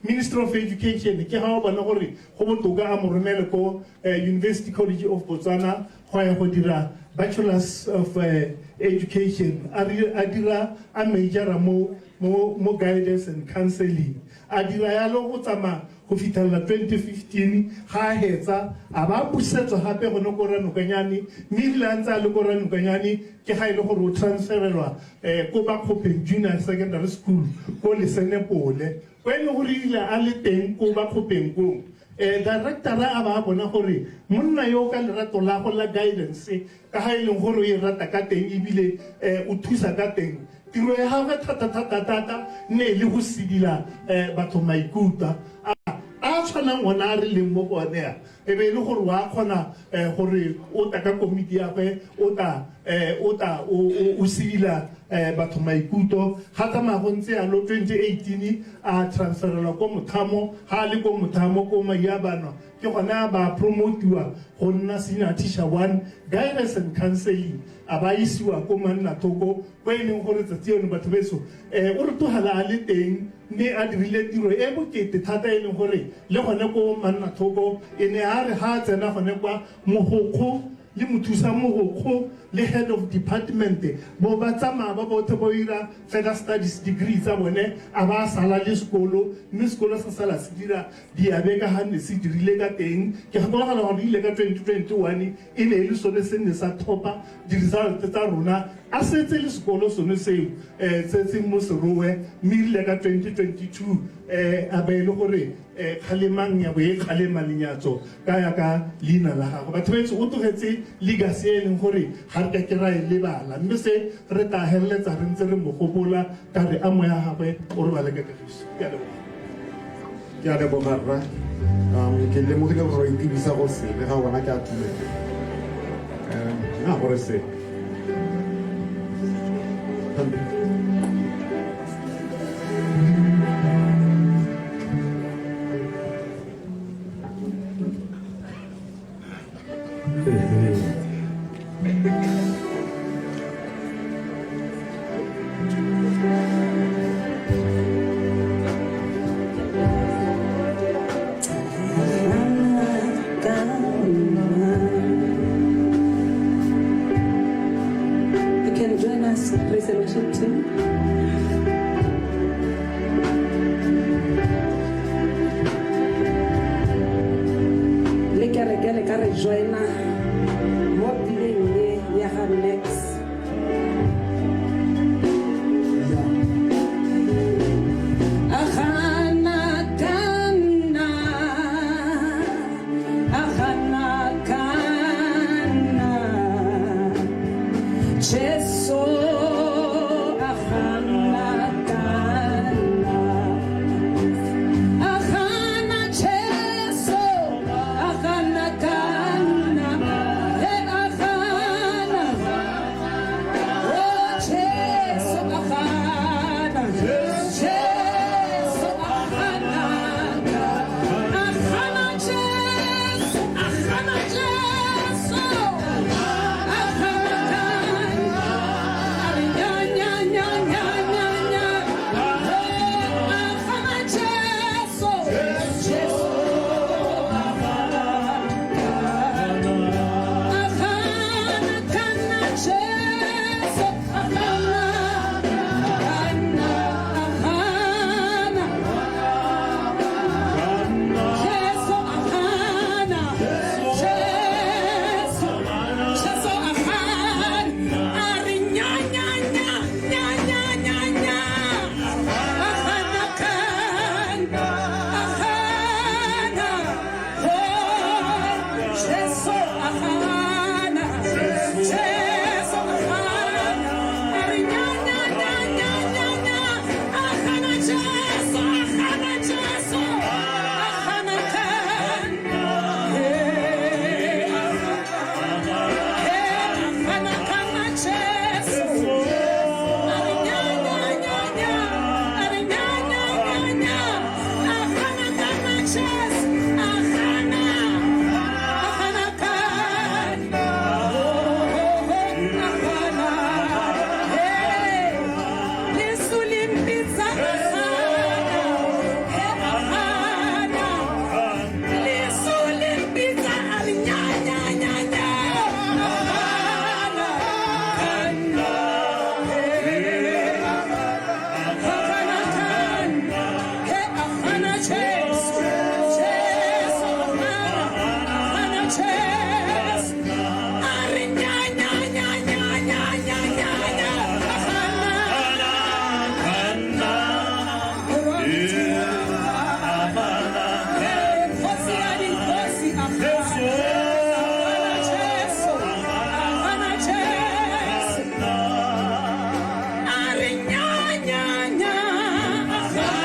Ministry of Education ke ga o bona gore go botoka a mo romele ko eh, University College of Botswana go ya go dira Bachelors of eh, Education a ri- a dira a majora mo mo mo guidance and counseling a dira yalo go tsamaya go fitlhelela 2015 ga a hetsa a ba a busetswa gape gone ko Ranokanyane mme erile a ntse a le ko Ranokanyane ke ga e le gore o transferelwa um ko Bakgopheng Junior Secondary School ko Lesenepole ko e le gore erile a le teng ko Bakgopheng koo um directora a ba a bona gore monna yo ka lerato la go la guidance ka ga e leng gore o e rata ka teng ebile um o thusa ka teng Tiro ya gagwe thata-thata-thata ne e le go sidila batho maikutlo. A a tshwanang ona a re leng mo go one a e be e le gore wa kgona gore o tla ka komiti ya gwe o tla o tla o sedila batho maikutlo. Ga tsamaya go ntse yalo, 2018 a transferelwa ko Mothamo. Ga a le ko Mothamo ko Maiabanwa, ke gone a ba promotiwa go nna senior teacher one guidance and counseling, a ba isiwa ko Mannathoko, ko e leng gore tsatsi eno batho beso o re tlogela a le teng, mme a dirile tiro e bokete thata, e leng gore le gone ko Mannathoko e ne a re ga a tsena gone kwa, mogokgo le mothusa mogokgo le head of department bo ba tsamaya ba bothe ba ira further studies degree tsa bone, a ba sala le sekolo, mme sekolo sa sala se dira diabe ka ga ne se dirile ka teng. Ke gakologelwa gore ile ka 2021 e ne e le sone se ne sa thopa di-result tsa rona, a setse le sekolo sone seo se se mo Serowe. Mme erile ka 2022 a be e le gore kgalemang ya bo e kgalema lenyatso ka ya ka leina la gagwe. Batho betse, o tlogetse legacy e leng gore ga re ka ke ra e lebala, mme se re tla feleletsa re ntse re mo gopola ka re a moya gagwe o robale ka kagiso. Ke a leboga. Ke a leboga, rra. Ke lemogile gore o itibisa go sele ga bona, ke a tumela nna gore se You can join us, praise and worship team. Le kereke le ka re joina mo pineng e ya ga Max. Agana kana, agana kana, Jesu agana kana, agana Jesu agana kana, he agana, oh Jesu agana, Jesu agana, agana Jesu, agana Jesu agana kana, nya nya nya nya nya nya, agana Jesu, Jesu agana agana kana, Jesu agana kana, agana Jesu agana, Jesu, Jesu agana, ari nya nya nya nya nya nya nya, agana kana, agana, oh Jesu agana, Jesu agana, ari nya nya nya nya nya nya, agana Jesu, agana Jesu, agana kana, hey, agana kana Jesu, ari nya nya nya nya, ari nya nya nya nya, agana kana Jesu, agana, agana kana, oh agana, hey, Leso le mpitsa agana, he agana, leso le mpitsa a re nya nya nya nya, agana kana, hey, agana kana, he agana Jesu, Jesu agana, agana Jesu, a re nya nya nya nya nya nya nya nya, agana. Kgosi ya dikgosi agana, agana Jesu, agana Jesu, a re nya nya nya, agana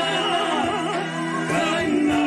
kana.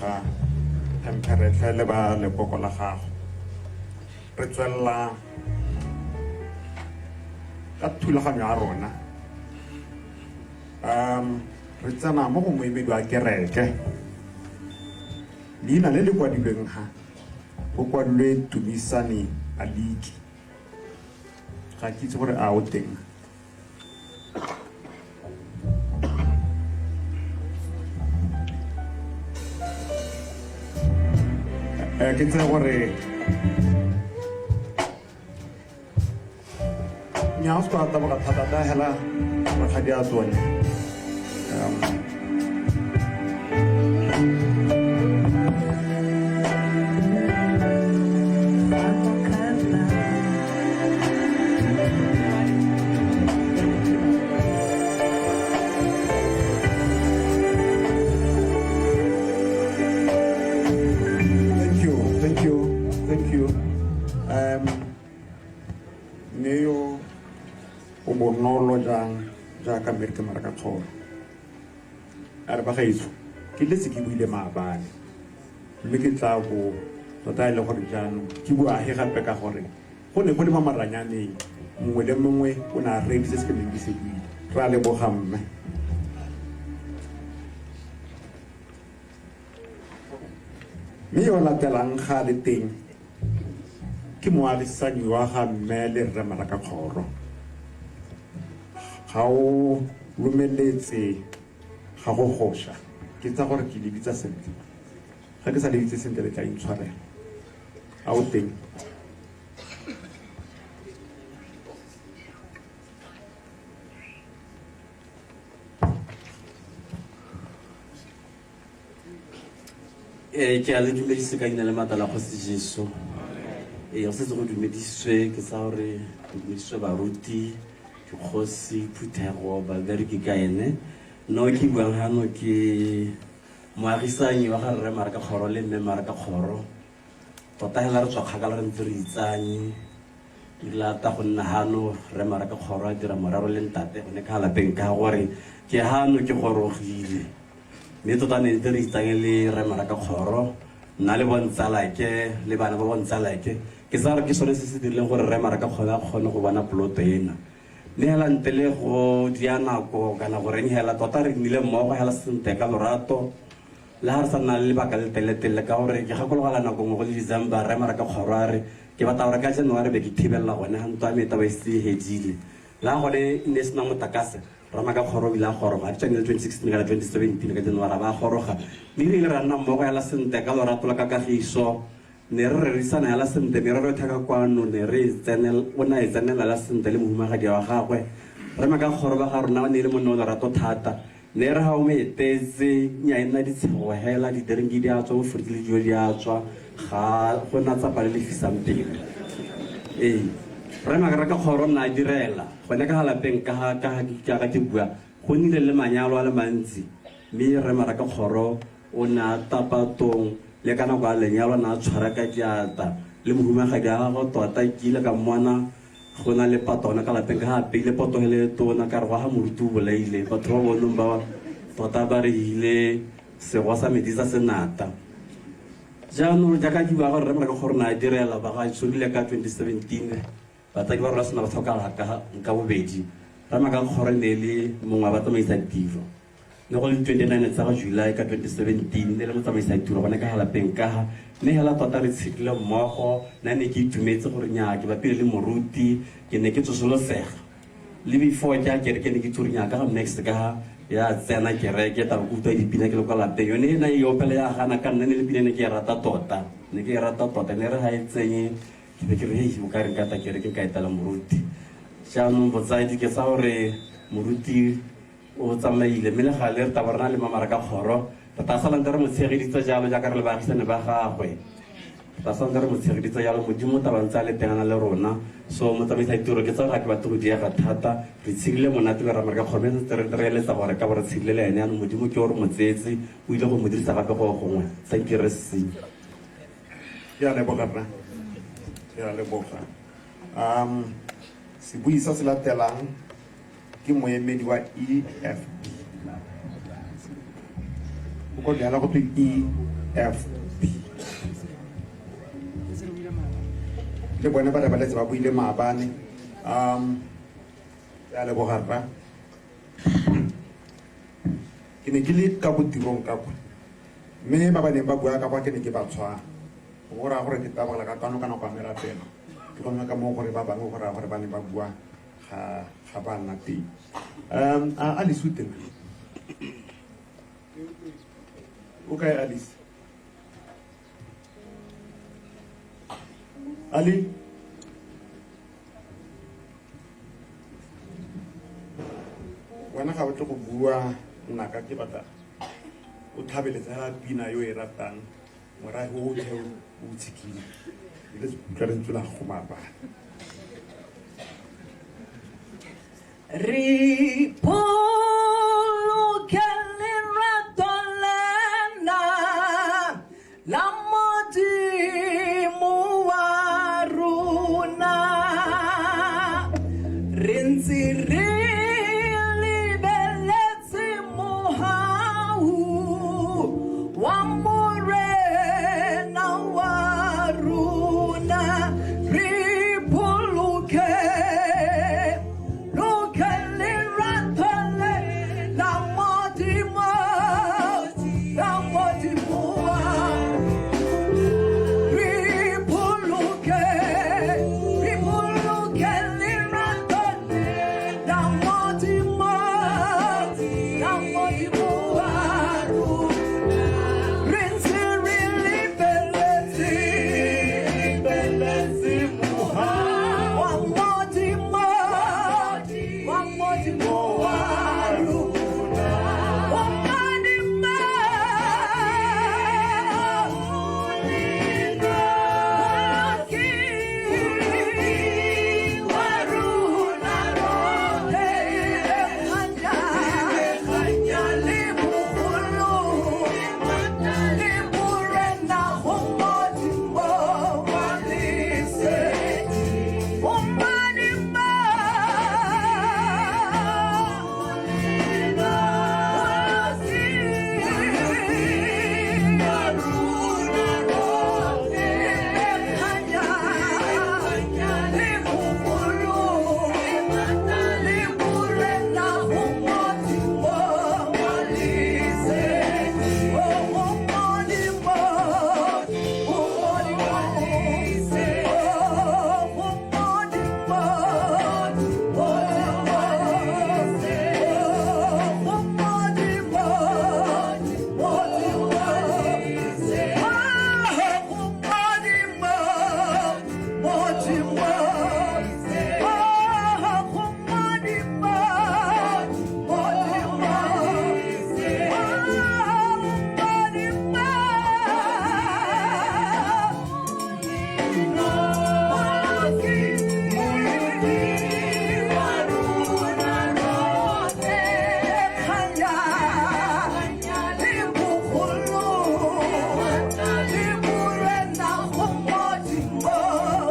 leboga Thempheretlhe le ba lekoko la gago. Re tswelela ka thulaganyo ya rona. Re tsena mo go moemedi wa kereke. Leina le le kwadilweng ha go kwadilwe Tumisane Aliki. Ga ke itse gore a o teng. Ke tsaya gore nya o se ka taboga thata ta hela rakgadi a tsone. Thank you, thank you, thank you. Mme yo o bonolo jang jaaka Mmereki Marakakgoro. A re bagaetsho, ke letse ke buile maabane, mme ke tla bo tota e le gore jaanong ke bua he gape ka gore go ne go le mo maranyaneng, mongwe le mongwe o ne a reeditse se ke neng ke se buile. Re a leboga mme. Mme yo o latelang ga a le teng ke moagisani wa ga mme le rre Marakakgoro. Ga o lomeletse ga go gosha. Ke tsa gore ke le bitsa sentle. Ga ke sa le bitse sentle le tla intshwarela. A o teng? Ke a le dumedise ka leina le maatla la Kgosi Jesu. Go setse go dumedisitswe, ke tsa gore go dumedisitswe baruti, dikgosi, phuthego, babereki ka ene. No ke buang hano ke moagisanyi wa ga rre Marakakgoro le mme Marakakgoro. Tota hela re tswa kgakala re ntse re itsanye. Ke lata go nna hano rre Marakakgoro a dira morero le ntate gone ka lapeng ka gore ke hano ke gorogile. Mme tota ne ntse re itsanye le rre Marakakgoro, nna le bontsalake le bana ba bontsalake. Ke tsaya gore ke sone se se dirileng gore rre Marakakgoro a kgone go bona poloto ena. Mme hela ntle le go dia nako kana goreng hela tota re nnile mmogo hela sentle ka lorato. Le ha re sa nna le lebaka le telele-telele ka gore ke gakologela nako nngwe go le December rre Marakakgoro a re ke batla gore ka January be ke thibelela gone ga ntlo ya me e tla ba e setse e hedile. Le ha gone e ne e sena motlakase, rre Marakakgoro o ile a goroga, ke tsone 2016 kana 2017 ka January a ba a goroga. Mme re ile ra nna mmogo hela sentle ka lorato la ka kagiso. Ne re rerisana hela sentle, merero yotlhe ka kwano ne re e tsenela, o ne a e tsenela hela sentle le mohumagadi wa gagwe. Rre Marakakgoro ba ga rona o ne e le monna o lerato thata. Ne re ha o mo etetse, nya e nna ditshego hela, didrinki di a tswa, bofriti le dijo di a tswa, ga go na tsapa le le fisang pelo. Ee, Rre Marakakgoro o ne a direla gone ka ga lapeng ka ga, ka ga jaaka ke bua, go nnile le manyalo a le mantsi, mme Rre Marakakgoro o ne a tapa tong le ka nako ya lenyalo o ne a tshwara ka diatla le mohumagadi wa gagwe tota ke ile ka mmona go na le pato gone ka lapeng ka ga apeile poto hele e tona ka re gwa ga moruti o bolaile batho ba bonong ba tota ba re ile segwa sa metsi sa senata. Jaanong jaaka ke bua gore Rre Marakakgoro o ne a direla ba ga rile ka 2017 batsadi ba rona sena ba tlhokala ka ka bobedi. Rre Marakakgoro e ne e le mongwe wa batsamaisa tiro. Ne go le 29 tsa ga July ka 2017 ne le motsamaisa tiro gone ka ga lapeng ka ga mme hela tota re tshedile mmogo. Nna ne ke itumetse gore nnyaa ke bapile le moruti, ke ne ke tsosolosega. Le before ke ya kereke ne ke itse gore nnyaa ka ga Max ka ga ya tsena kereke tla be ke utlwa dipina ke le kwa lapeng. Yone ena e opela ya gana ka nna ne le pina ne ke e rata tota, ne ke e rata tota. Ne re ga e tsenye ke be ke re hei o ka re nka tla kereke ka etela moruti. Jaanong botsadi ke tsa gore moruti o tsamaile mme le gale re tla bo re na le Mamarakakgoro, re tla sala ntse re mo tshegeditse jalo jaaka re le baagisane ba gagwe. Re tla sala ntse re mo tshegeditse jalo, Modimo o tla ba ntse a le teng a na le rona. So motsamaisa ditiro ke tsaya gore ga ke batle go diega thata, re tshedile monate le Ramarakakgoro mme santse re re eletsa gore ka bo re tshedile le ene. Jaanong Modimo ke o re mo tseetse, o ile go mo dirisa gape go gongwe. Thank you, Rre Sesinyi. Ke a leboga rra, ke a leboga. Sebui se se latelang ke moemedi wa EFP. O ko jala go twe FP le bone ba re ba letse ba buile maabane. Re a leboga rra. Ke ne ke le ka botirong ka kwa, mme ba ba neng ba bua ka kwa ke ne ke ba tshwara. Go raya gore ke tabogela ka kwano ka nako ya merapelo. Ke gone ka moo gore ba bangwe go raya gore ba ne ba bua ga ba nna teng. A Alice o teng? O kae Alice? Ali? Wena ga o tle go bua nnaka, ke batla o tlhabeletse hela pina yo e ratang, morafe otlhe o tshikile. Le utlwa lentswe la gago maabane. Re boloke lerato lena la Modimo wa rona, re ntse re lebeletse mohau wa Morena wa rona. Re boloke loke lerato la Modimo, la Modimo wa re boloke, re boloke lerato la Modimo, la Modimo wa rona. Re ntse re lebeletse, lebeletse mohau wa Modimo, wa Modimo wa rona. Wa Modimo, wa rona rotlhe. Kganya le bogolo le borena go Modimo wa lesedi. O Modimo, wa rona rotlhe. Kganya le bogolo le borena go Modimo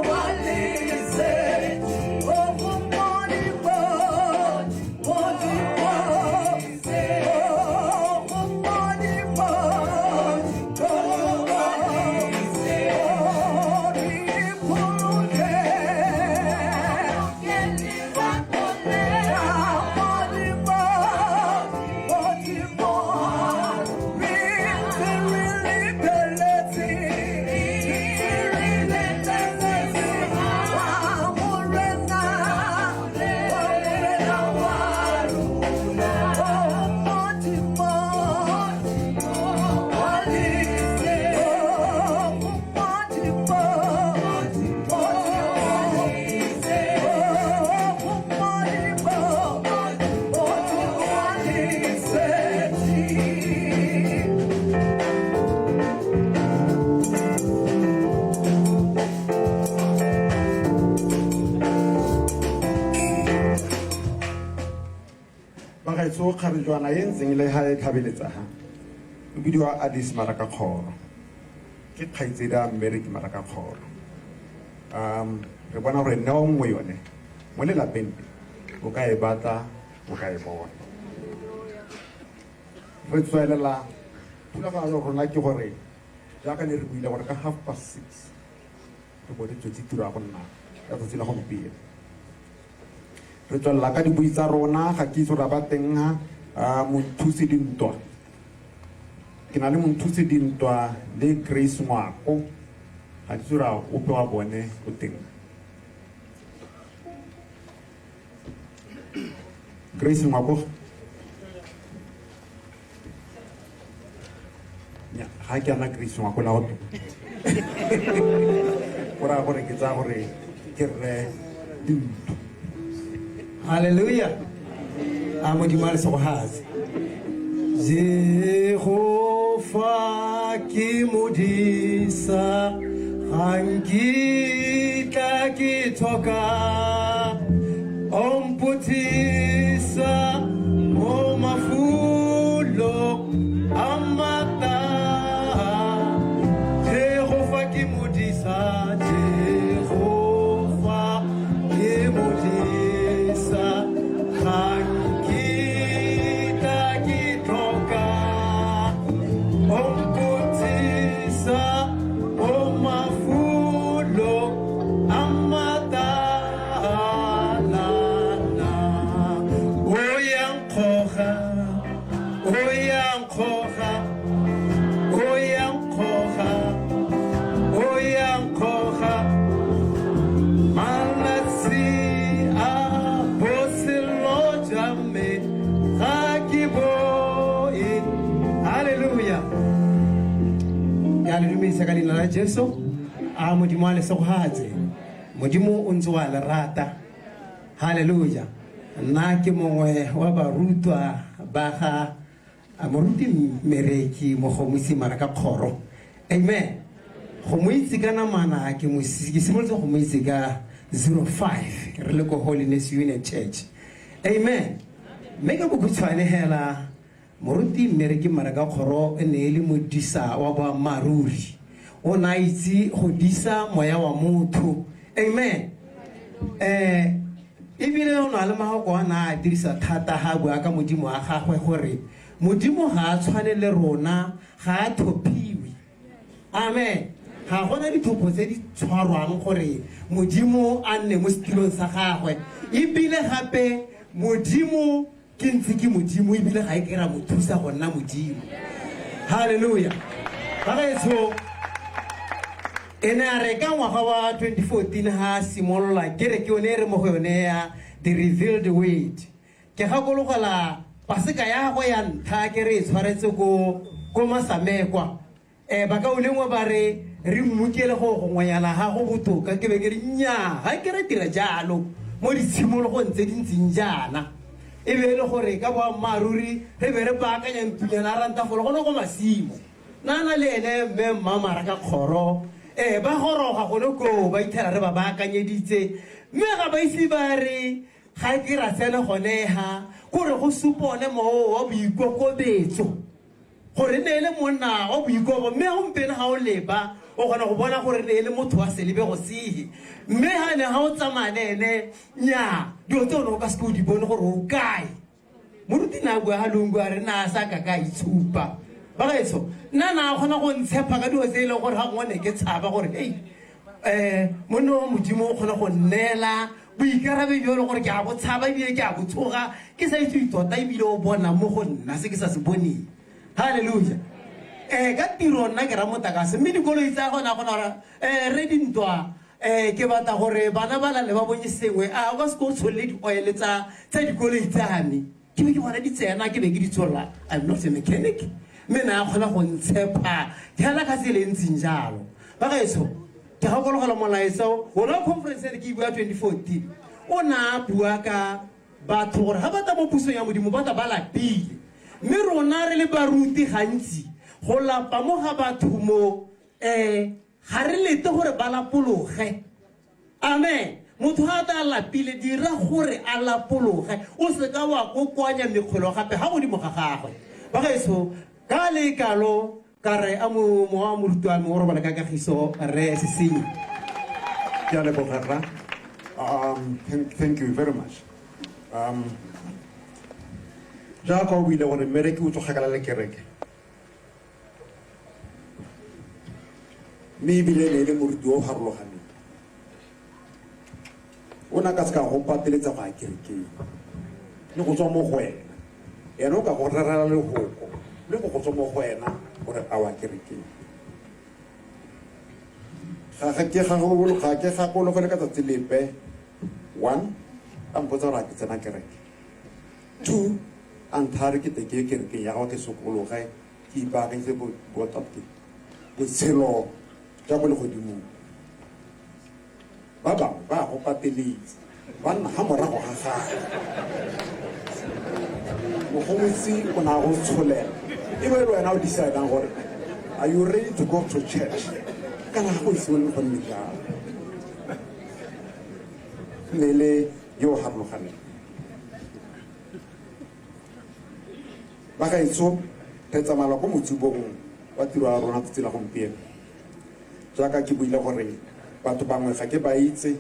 wa lesedi. Oh, Modimo, oh, Modimo, oh, Modimo, Bagaetsho, kgarejwana e ntseng le ha e tlhabeletsa ha o bidiwa Alice Marakakgoro, ke kgaitsedi a Mmereki Marakakgoro. Re bona gore neo nngwe yone mo lelapeng le o ka e batla, o ka e bona. Re tswelela thulaganyo rona ke gore Jaaka ne re buile gore ka 6:30 re bo re tswetse tiro ya go nna ka tsatsi la gompieno. Re tswelela ka dibui tsa rona, ga ke itse gore ba teng ha Monthusi Dintwa. Ke na le Monthusi Dintwa le Grace Ngwako, ga ke itse gore ope wa bone o teng. Grace Ngwako, ga ke ana Grace Ngwako la go go raya gore ke tsaya gore ke rre Dintwa. Hallelujah. A Modimo a le segogatse. Jehova ke modisa, ga nkitla ke tlhoka. O mpothisa mo mafulong a matala. Jehova ke modisa, Jehova ke modisa, ga nkitla ke tlhoka. O mpothisa mo mafulong a matala. O ya nkgoga, o ya nkgoga, o ya nkgoga, o ya nkgoga. Malatsi a botshelo jwa me ga ke boe. Hallelujah. Ke a le dumedisa ka leina la Jesu. A Modimo a le segogatse. Modimo o ntse wa le rata. Hallelujah. Nna ke mongwe wa barutwa ba ga moruti Mmereki Mogomotsi Marakakgoro. Amen. Go mo itse ka namana ke simolotse go mo itse ka 05 re le ko Holiness Union Church. Amen. Mme ka bokhutshwane hela, moruti Mmereki Marakakgoro e ne e le modisa wa boammaaruri. O ne a itse go disa moya wa motho. Amen. Ebile o na le mafoko a na a dirisa thata ga a bua ka Modimo wa gagwe gore Modimo ga a tshwane le rona, ga a thophiwe. Amen. Ga gona dithopho tse di tshwarwang gore Modimo a nne mo setilong sa gagwe. Ebile gape Modimo ke ntse ke Modimo, ebile ga e ke ra mo thusa go nna Modimo. Hallelujah. Bagaetsho, e ne a re ka ngwaga wa 2014 ha simolola kereke yone e re mo go yone ya The Revealed Word. Ke gakologela paseka ya gagwe ya ntlha ke re e tshwaretse ko Masamekwa. Bakaulengwe ba re re mmukele go gongwenyana ga go botoka, ke be ke re nnyaa, ga ke re dira jalo mo ditshimologong tse di ntseng jaana. E be e le gore ka boammaaruri re be re baakanya ntunyana ya rantafolo gone ko masimo. Nana le ene mme Mma Marakakgoro ba goroga gone koo, ba ithela re ba baakanyeditse, mme ga ba ise ba re ga ke ra tsena gone ha kore go supa one moo wa boikokobetso, gore ne e le monna wa boikobo. Mme gompieno ga o leba o kgona go bona gore ne e le motho wa selebego sehe, mme ga ne ga o tsamaya le ene nnyaa, dilo tse o ne o ka seke o di bone gore o kae. Moruti ne a bua ga longwe a re na a sa ka ka itshupa. Bagaetsho, nna na a kgona go ntshepa ka dilo tse e leng gore ga gongwe ne ke tshaba gore hei, monna wa Modimo o kgona go nneela boikarabelo jo e leng gore ke a bo tshaba ebile ke a bo tshoga, ke sa itse tota ebile o bona mo go nna se ke sa se boneng. Hallelujah. Ka tiro nna ke ramotakase, mme dikoloi tsa gona gona gore re dintwa, ke batla gore bana ba lale ba bonye sengwe, a o ka se ke o tsholole di-oil tsa dikoloi tsa me. Ke be ke bona di tsena, ke be ke di tsholla. I'm not a mechanic, mme na a kgona go ntshepa fela ka tsela e ntseng jalo. Bagaetsho, ke gakologela molaetsa ona conference ene ke e bua 2014, o ne a bua ka batho gore ga ba tla mo pusong ya Modimo ba tla ba lapile, mme rona re le baruti gantsi go lapa mo ga batho mo ga re lete gore ba lapologe. Amen. Motho ga a tla lapile, dira gore a lapologe, o seka wa kokoanya mekgwelo gape ga godimo ga gagwe. Bagaetsho, ka le kalo ka re a mowa moruti wa me o robala ka kagiso, re Sesenyi. Ke a leboga rra. Thank you very much. Jaaka o buile gore mmereki o tswa kgakala le kereke. Mme ebile e ne e le moruti o o farologaneng. O ne a ka se ka go pateletsa go ya kerekeng. Mme go tswa mo go wena. Ene o ka go rerela lehoko, mme go go tswa mo go wena gore a wa kerekeng. Ga ga ke ga ga ke gakologele ka tsatsi lepe, one, a mpotsa gore a ke tsena kereke. Two, a nthaya re ke tle ke ye kerekeng ya gagwe ke sokologe, ke ipaakanyetse bo, bo, botshelo jwa ko legodimong. Ba bangwe ba go pateletsa, ba nna ga morago ga gagwe. Mogomotsi o ne a go tsholela, e bo e le wena o decidang gore are you ready to go to church kana ga go ise go nne jalo. Ne le yo o harologaneng. Bagaetsho, re tsamaela ko motsubong wa tiro ya rona tsatsi la gompieno. Jaaka ke buile gore batho bangwe ga ke ba itse,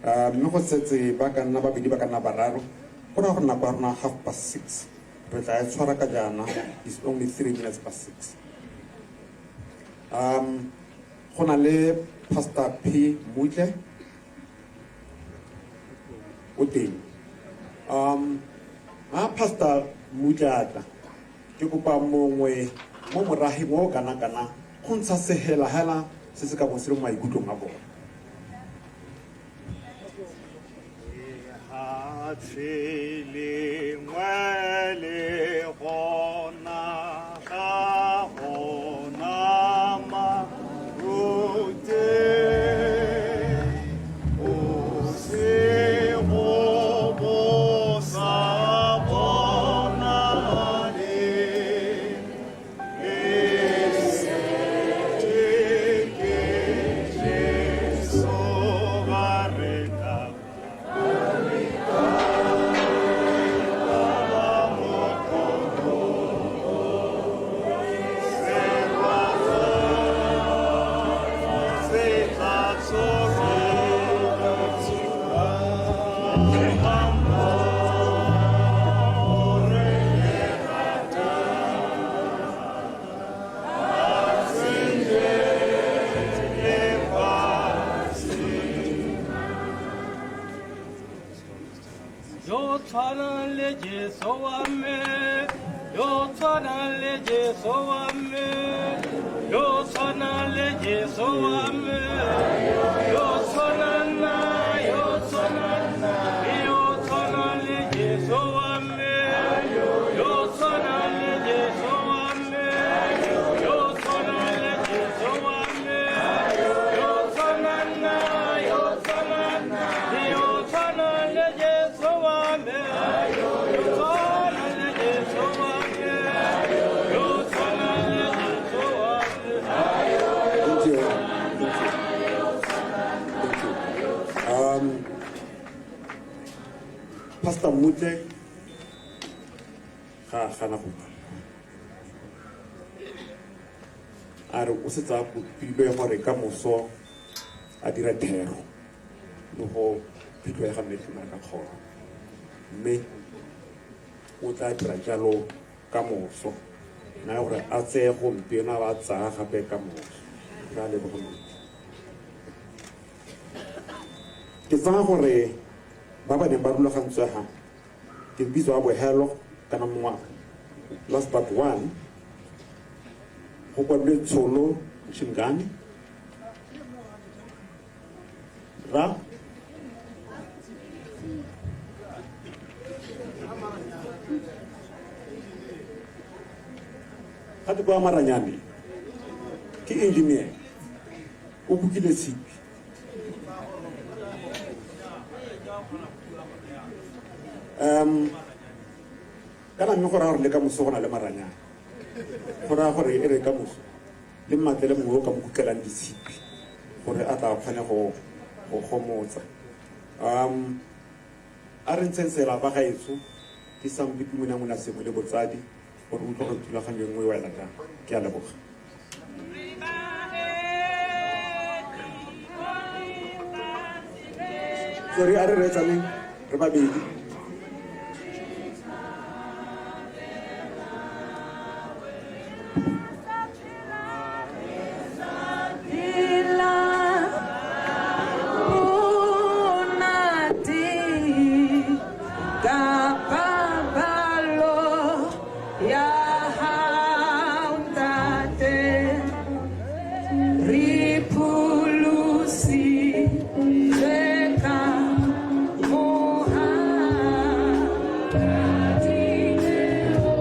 mme go setse ba ka nna babedi ba ka nna bararo, go raya gore nako ya rona 6:30 re tla e tshwara ka jaana, is only 6:03. Go na le Pastor P. Mutle o teng. Ha Pastor Mutle a tla, ke kopa mongwe mo morageng o kana-kana go ntsha sehela hela se se ka bong se le mo maikutlong a bone. Lefatshe lengwe le gona ga gona marute, bosigo bo sa bonale, lesedi ke Jesu ga re ka Yo tshwanang le Jesu wa me, yo tshwanang le Jesu wa me, yo tshwanang le Jesu wa me, yo tshwanang na, yo tshwanang na, yo tshwanang le Jesu wa me, yo tshwanang le Jesu wa me, yo tshwanang le Jesu wa me, yo tshwanang na, yo tshwanang na, yo tshwanang le Jesu wa me, yo tshwanang le Jesu wa me, yo tshwanang le Jesu wa me. Thank you. Thank you. Thank you. Pastor Mutle ga a gana go bua. A re o setse a kopilwe gore ka moso a dire thero le go phitlho ya ga Mme Tlhomare ka kgoro. Mme o tla dira jalo ka moso. Na gore a tseye gompieno a ba a tsaya gape ka moso. Re a leboga Moruti. Ke tsaya gore ba ba neng ba rulagantswe ha ke bitso a bohelo kana mongwe last but one go kwadilwe Tsholo Shingane ra ga te kwa Maranyane ke engineer o kukile tshipi. Kana mme go raya gore le ka moso go na le Maranyane, go raya gore e re ka moso le mmatlele mongwe o ka mo kutlelang ditshipi gore a tla kgone go go gomotsa. A re ntsheng selapa gaetsho ke sampe ke monamona sengwe le botsadi gore utlwa gore thulaganyo e nngwe e wela jang. Ke a leboga. Sorry, a re reetsaneng re babedi. Moruti ka pabalo ya hao Ntate, re pholositswe ka mohau. Ka dineo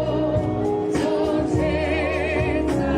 tsotlhe tsa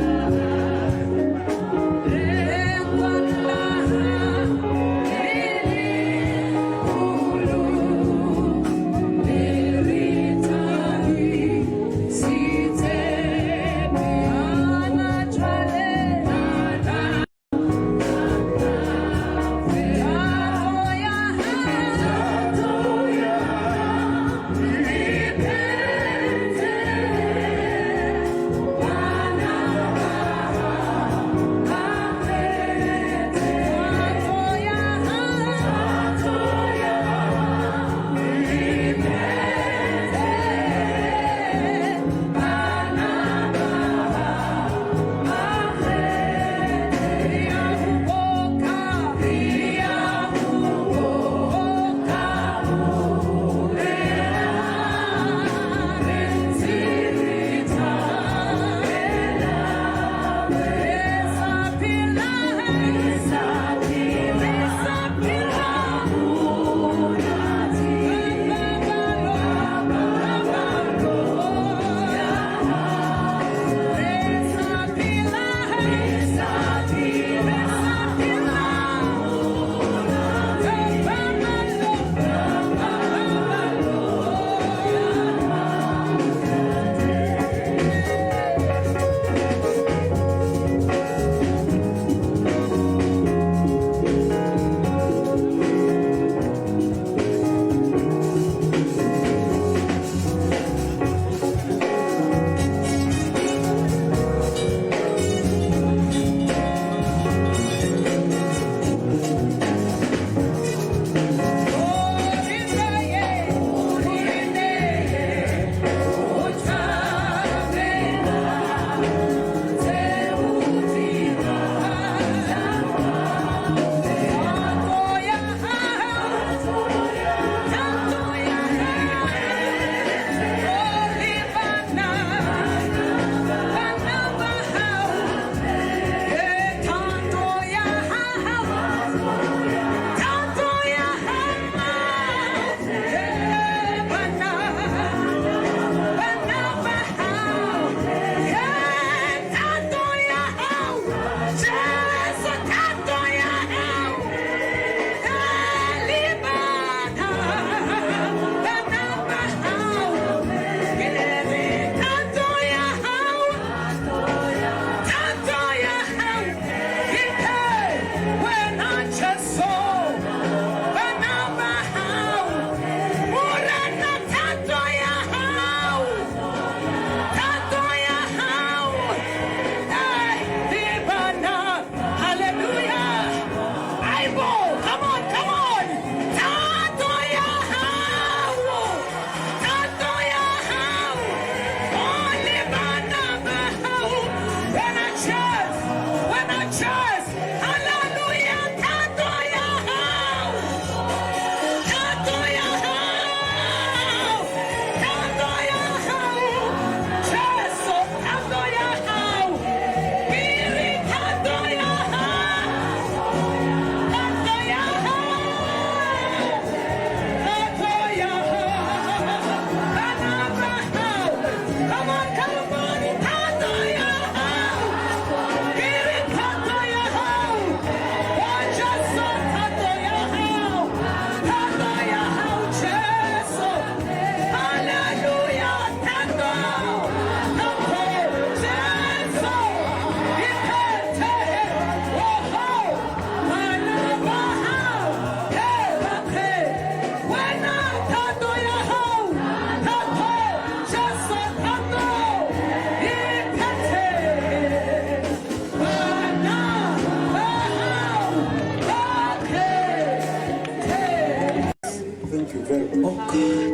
Thank you very much. Oh God.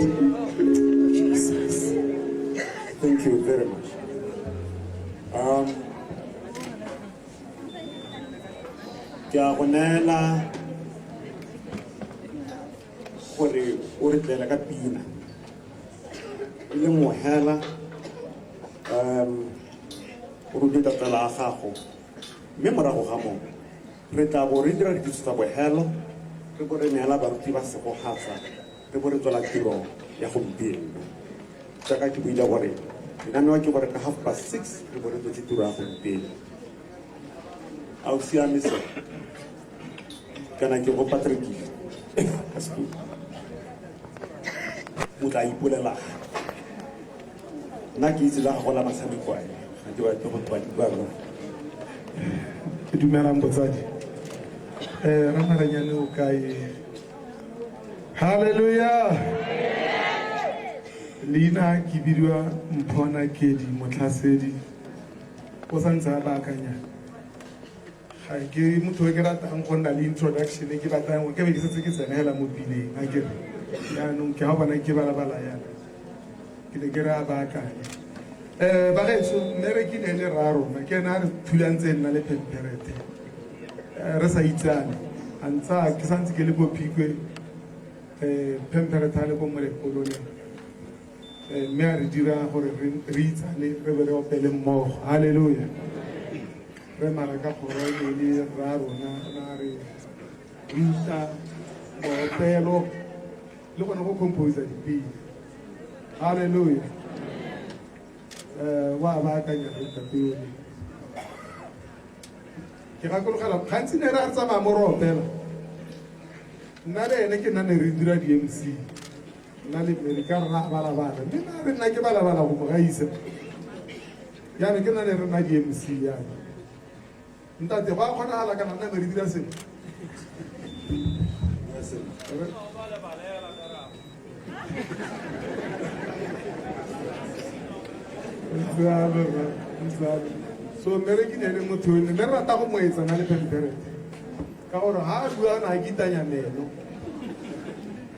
Jesus. Thank you very much. Ke a go neela Gore o re tlele ka pina e le nngwe hela, o rotloetsa tsala ya gago, mme morago ga moo re tla bo re dira dikitso tsa bogelo, re bo re neela baruti ba segogatsa, re bo re tswela tiro ya gompieno. Jaaka ke buile gore lenaneo ke gore ka 6:30 re bo re tswetse tiro ya gompieno. A o siame se? Kana ke go Patrick ka sekolo, o tla ipolela. Nna ke itse la gago la motshameko ane, ga ke batle go twa rona. Dumelang botsadi. Ramaranyane o kae? Hallelujah. Leina ke bidiwa Mphona Kedi Motlhasedi. O santse a baakanya. Ga ke motho o ke ratang go nna le introduction, ke batlang ke be ke setse ke tsenela mo pineng, a ke re. Jaanong ke ga bona ke balabala yana. Ke ne ke re a baakanye. Bagaetsho, mmereki ne le rra rona, ke ene a re thulantse nna le Phempherete. Re sa itsane. A ntsa ke santse ke le ko Phikwe, Phempherete a le ko Molepolole. Mme a re dira gore re itsane, re be re opele mmogo. Hallelujah. Re mara ka kgoro e ne le rra rona, o ne a re ruta moopelo le gone go composa dipina. Hallelujah. Wa baakanya re ntate yone. Ke gakologela gantsi ne re a re tsamaya mo re opela. Nna le ene ke nna ne re dira di-MC. Nna le Mary ka rra balabala. Mme nna re nna ke balabala go mo gaisa. Jaanong ke nna ne re nna di-MC jaanong. Ntate, go a kgonagala kana nna ne re dira sengwe? So mmereki ne le motho ne re rata go mo etsana le Phempherete. Ka gore ha a bua na a kitanya meno.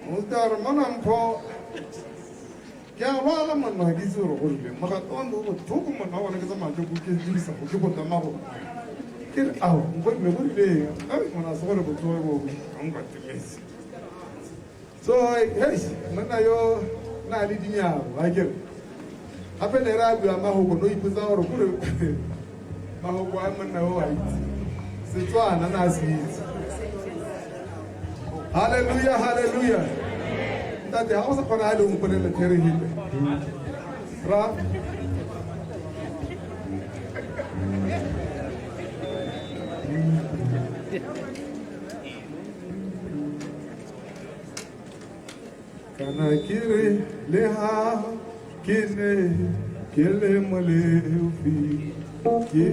O tla re mona Mpho, ke a lwala monna, ga ke itse gore go rileng. Mogato wa me o botlhoko monna wa bona ke tsamaya ke ke dirisa go ke go tama go. Ke re ao, nko mme go rileng? Ai, ngwana se gore botlhoko bo ga nkatemetse. So, hey, monna yo na le dinyao, a ke re. Gape ne re a bua mahoko, no ipotsa gore kore mahoko a monna o a itse. Setswana na se itse. Hallelujah, hallelujah. Ntate, ha o sa kgona ha le o mpolelle there hipe. Ra. Kana ke re le ha ke ne ke le moleofi, ke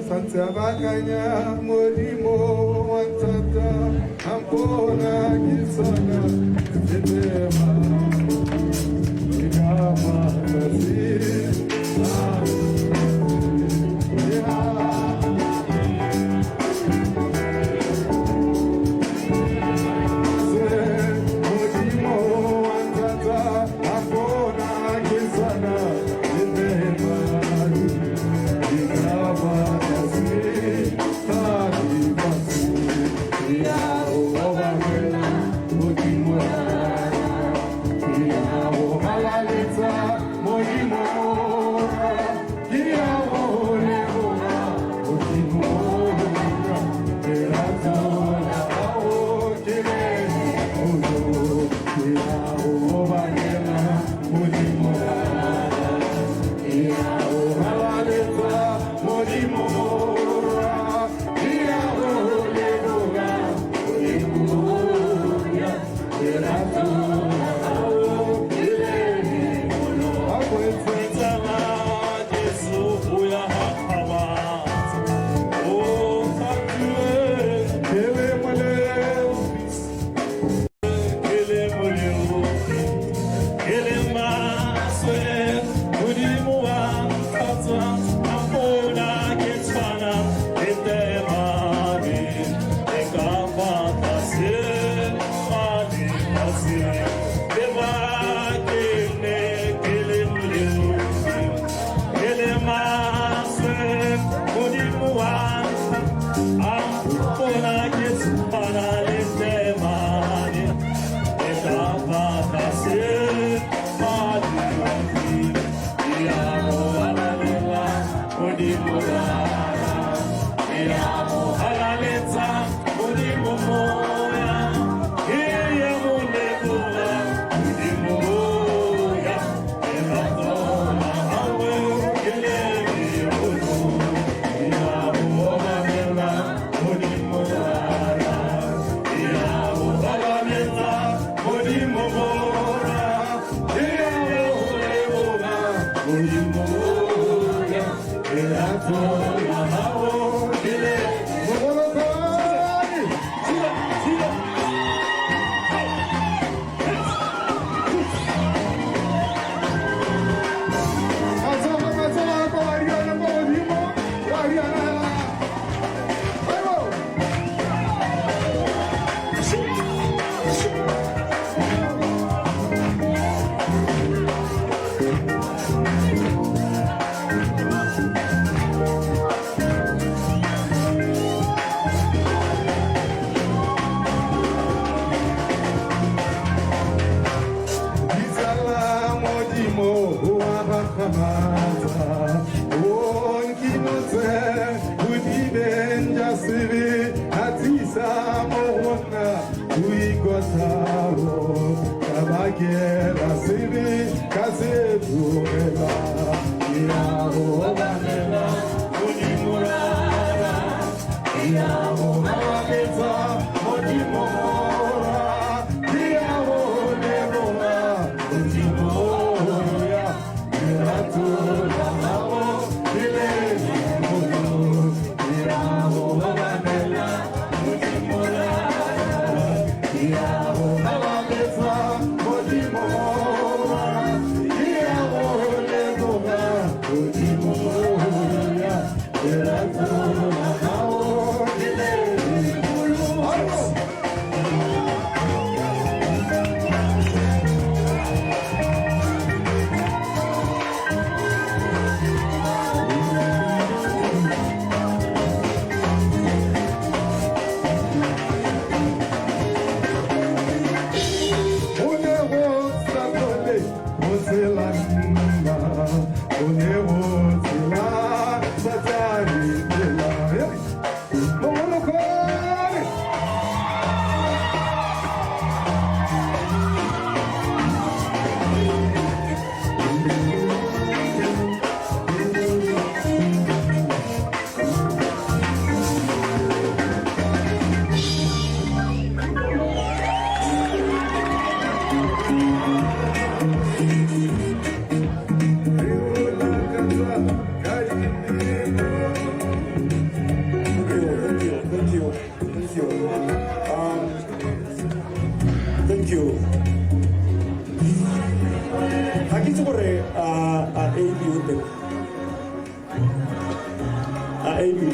santse a baakanya Modimo wa nthata, a mpona ke sana le tema. Ke ka matsatsi a le ha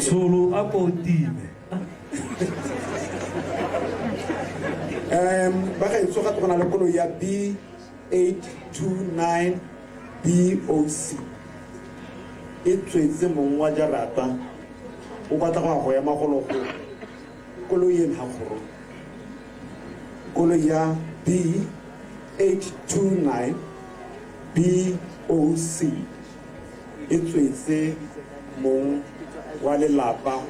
Tsholo a ko time. Ba ga itse ga togana le koloi ya B829 BOC. E tswetse mong wa jarata o batla go ya go ema golo go koloi eno ga kgoro. Koloi ya B829 BOC e tswetse mong wa lelapa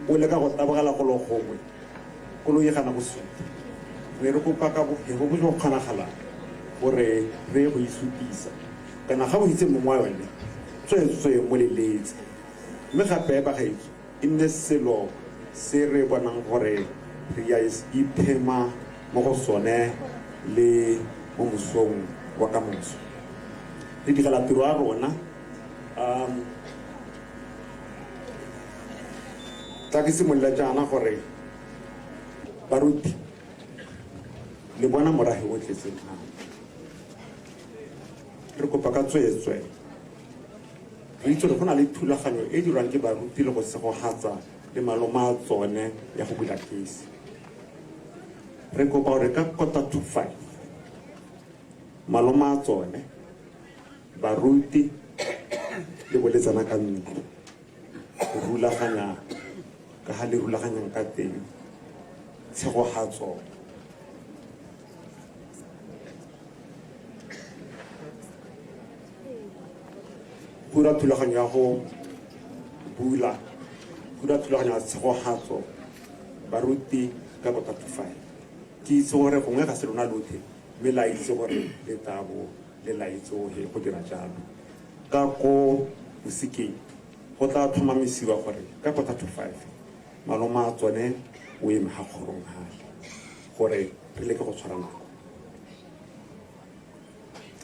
o leka go tabogela golo gongwe, koloi e gana go suta. Re re kopa ka bofefo bo bo kgonagalang gore re go isutisa, kana ga o itse mongwe wa yone tsweetswe mo leletse. Mme gape ba gaetso e nne selo se re bonang gore re ya iphema mo go sone le mo mosong wa ka moso. Re digela tiro ya rona. Tla ke simolola jaana gore baruti le bona morafe o tletseng gape. Re kopa ka tsweetswe re itse gore go na le thulaganyo e dirwang ke baruti le go segogatsa le maloma a tsone ya go bula kesi. Re kopa gore ka 4:45 maloma a tsone baruti le boletsana ka ntlo go rulaganya ka ga le rulaganyang ka teng tshegogatso. Go dira thulaganyo ya go bula, go dira thulaganyo ya tshegogatso baruti ka 4:45. Ke itse gore gongwe ga se lona lotlhe, mme la itse gore le tabo le laetse ohe go dira jalo. Ka ko bosikeng go tla tlhomamisiwa gore ka 4:45 maloma a tsone o eme ga kgorong gale gore re leke go tshwara nako.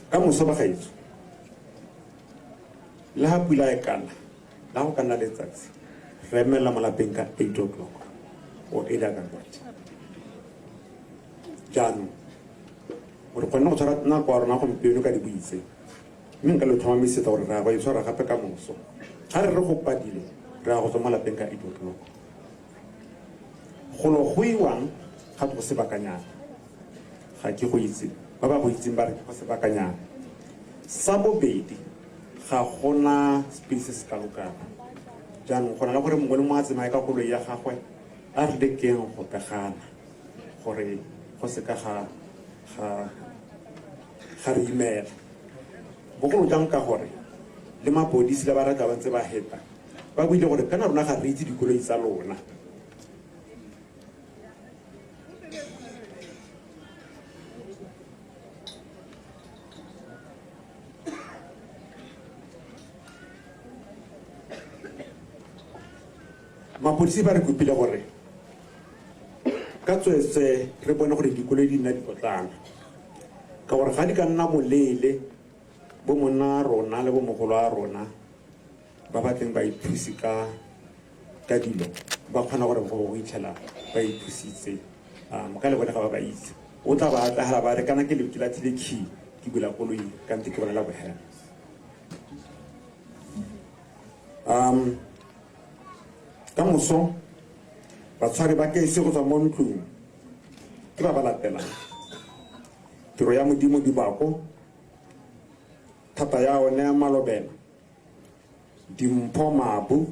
Ka moso bagaetsho, le ga pula e kana, le ga go ka nna letsatsi, re emelela mo lapeng ka 8 o'clock or earlier than that. Jaanong gore kgonne go tshwara nako ya rona gompieno ka dibui tse, mme nka le tlhomamisetsa gore re ya go e tshwara gape ka moso. Ga re re go padile, re ya go tswa mo lapeng ka 8 o'clock. Golo go iwang ga go sebakanyana, ga ke go itse, ba ba go itseng ba re ke go sebakanyana. Sa bobedi, ga gona space se kalokalo. Jaanong go na le gore mongwe le mongwe a tsamaye ka koloi ya gagwe, a re lekeng go pegana gore go seka ga ga ga re imela. Bogolo jang ka gore le mapodisi le ba re tla ba ntse ba heta, ba buile gore kana rona ga re itse dikoloi tsa lona. Mapodisi ba re kopile gore ka tsweetswe re bone gore dikoloi di nna dikotlana, ka gore ga di ka nna boleele bo monna a rona le bo mogolo a rona ba ba tleng ba ithuse ka ka dilo, ba kgona gore go itlhela ba ithusitse. Ka le bone ga ba ba itse, o tla ba atlagela ba re kana ke ke latlhile key ke bula koloi kante ke bona la bogela. Ka moso batshwari ba kese go tswa mo ntlong ke ba ba latelang: tiro ya Modimo Dibako, thata ya one ya Malobela, Dimpho Mabu,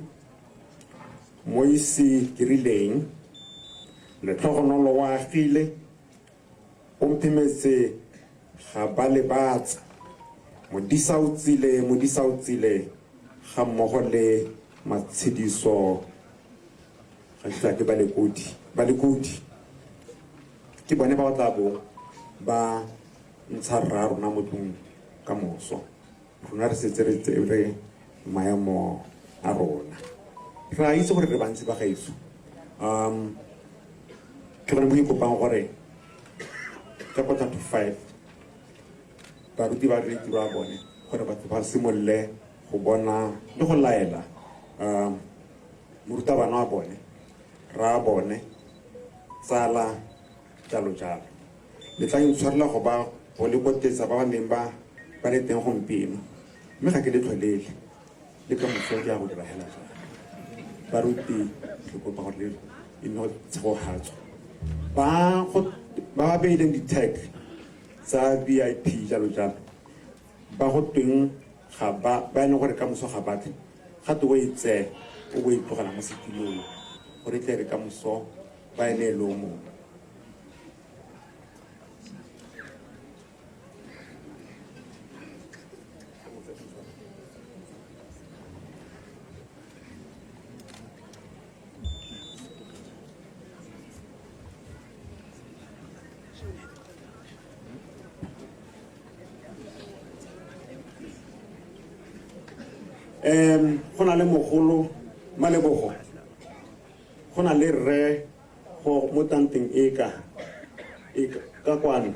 Moisi Kerileng, Letlhogonolo wa Agile, Omphemetse ga ba lebatsa, Modisa o tsile, Modisa o tsile, ga mmogo le Matshediso ga ke ke balekodi. Balekodi ke bone ba ba tla bo ba ntsha rra rona mo tlong ka moso. Rona re setse re tsere maemo a rona, re a itse gore re bantsi ba gaetsho. Ke gone mo ke kopang gore ka 4:45 baruti ba dire tiro ya bone, gore batho ba simolole go bona le go laela morutabana wa bone, rra bone, tsala, jalo jalo. Le tla intshwarela go ba go le kotetsa ba ba neng ba ba le teng gompieno, mme ga ke le tlholele le ka moso ke ya go dira hela jalo. Baruti re kopa gore le e nne tshegogatso. Ba go ba ba beileng di-tag tsa VIP jalo jalo, ba go tweng ga ba ba e leng gore ka moso ga batle, ga te o e tseye o bo e tlogela mo setilong gore tle re ka moso ba e neele o mongwe. Go na le mogolo Malebogo, go na le rre go mo tanteng e ka e ka kwano,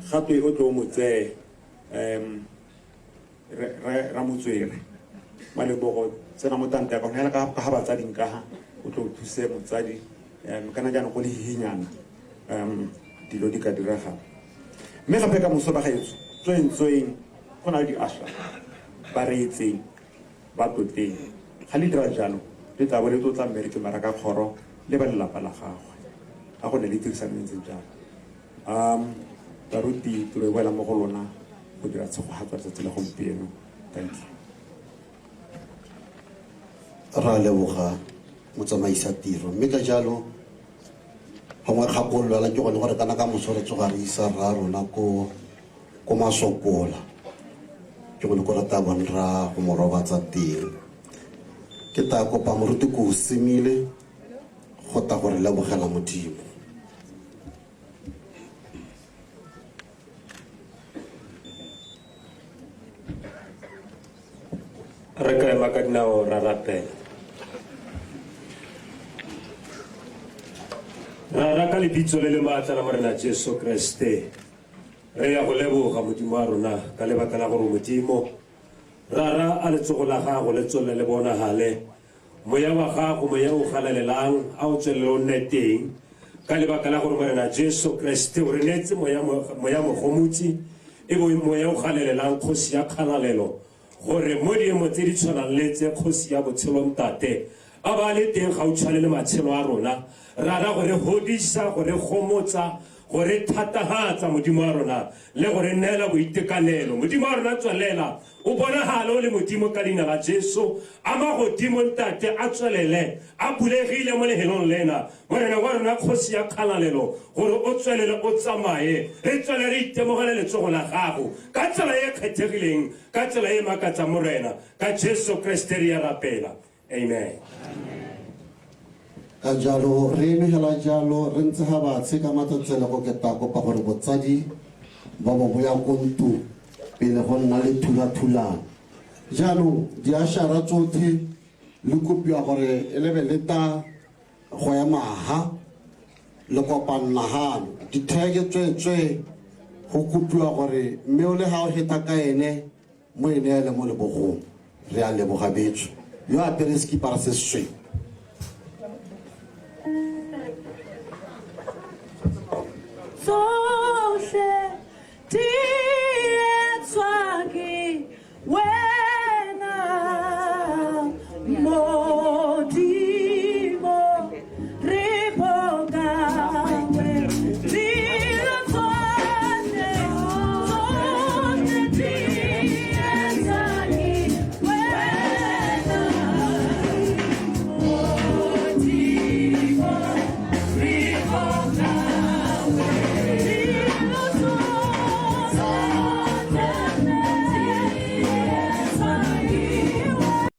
gape o tlo mo tseye re ra motswere Malebogo tsena mo tante ya ka hela ka ga batsading ka ha o tlo thuse motsadi. Kana jaanong go le hihinyana, dilo di ka diragala. Mme gape ka moso ba gaetsho, tsweng tsweng go na le di-usher, ba reetseng, ba tlotleng. Ga le dira jalo, le tla bo le tlotla mmereki Maraka Kgoro le ba lelapa la gagwe. A go ne le tirisano e ntseng jalo. Baruti, tiro e boela mo go lona go dira tshegogatso letsatsi la gompieno. Thank you. Ra leboga motsamaisa tiro, mme ka jalo gongwe kgakololo ke gone gore kana ka moso re tsoga re isa rra rona ko ko Masokola. Ke gone ko re tla bong ra go mo robatsa teng. Ke tla kopa moruti Koosimile go tla go re lebogela Modimo. Re ka ema ka dinao ra rapela. Rara ka lebitso le le maatla la Morena Jesu Kriste, re ya go leboga Modimo wa rona ka lebaka la gore Modimo, Rara a letsogo la gago le tswelele le bonagale, moya wa gago, moya o galalelang, a o tswelele o nne teng, ka lebaka la gore Morena Jesu Kriste o re neetse moya, moya mogomotsi, e bo moya o galalelang, kgosi ya kgalalelo, gore mo diemo tse di tshwanang le tse kgosi ya botshelo Ntate a ba le teng gautshwane le matshelo a rona, Rara, go re godisa, go re gomotsa, go re thatagatsa, Modimo wa rona, le go re neela boitekanelo. Modimo wa rona, tswelela o bonagale o le Modimo ka leina la Jesu. A magodimo, Ntate, a tswelele a bulegile mo lehelong lena, Morena wa rona, kgosi ya kgalalelo, gore o tswelele o tsamaye, re tswelele re itemogele letsogo la gago ka tsela e kgethegileng, ka tsela e makatsang, Morena. Ka Jesu Kriste re ya rapela. Amen. Ka jalo re eme hela jalo re ntse ga batshe ka matsetseleko. Ke tla kopa gore botsadi ba bo bo ya ko ntlong pele go nna le thulathulano. Jaanong diashara tsotlhe le kopiwa gore e lebe le ta go ema ha le kopanna gano. Ditheke tsweetswee go kopiwa gore mme o le ga o heta ka ene mo e neele mo lebogong. Re a leboga betso. Yo apere sekipara se sesweu. Tsohle.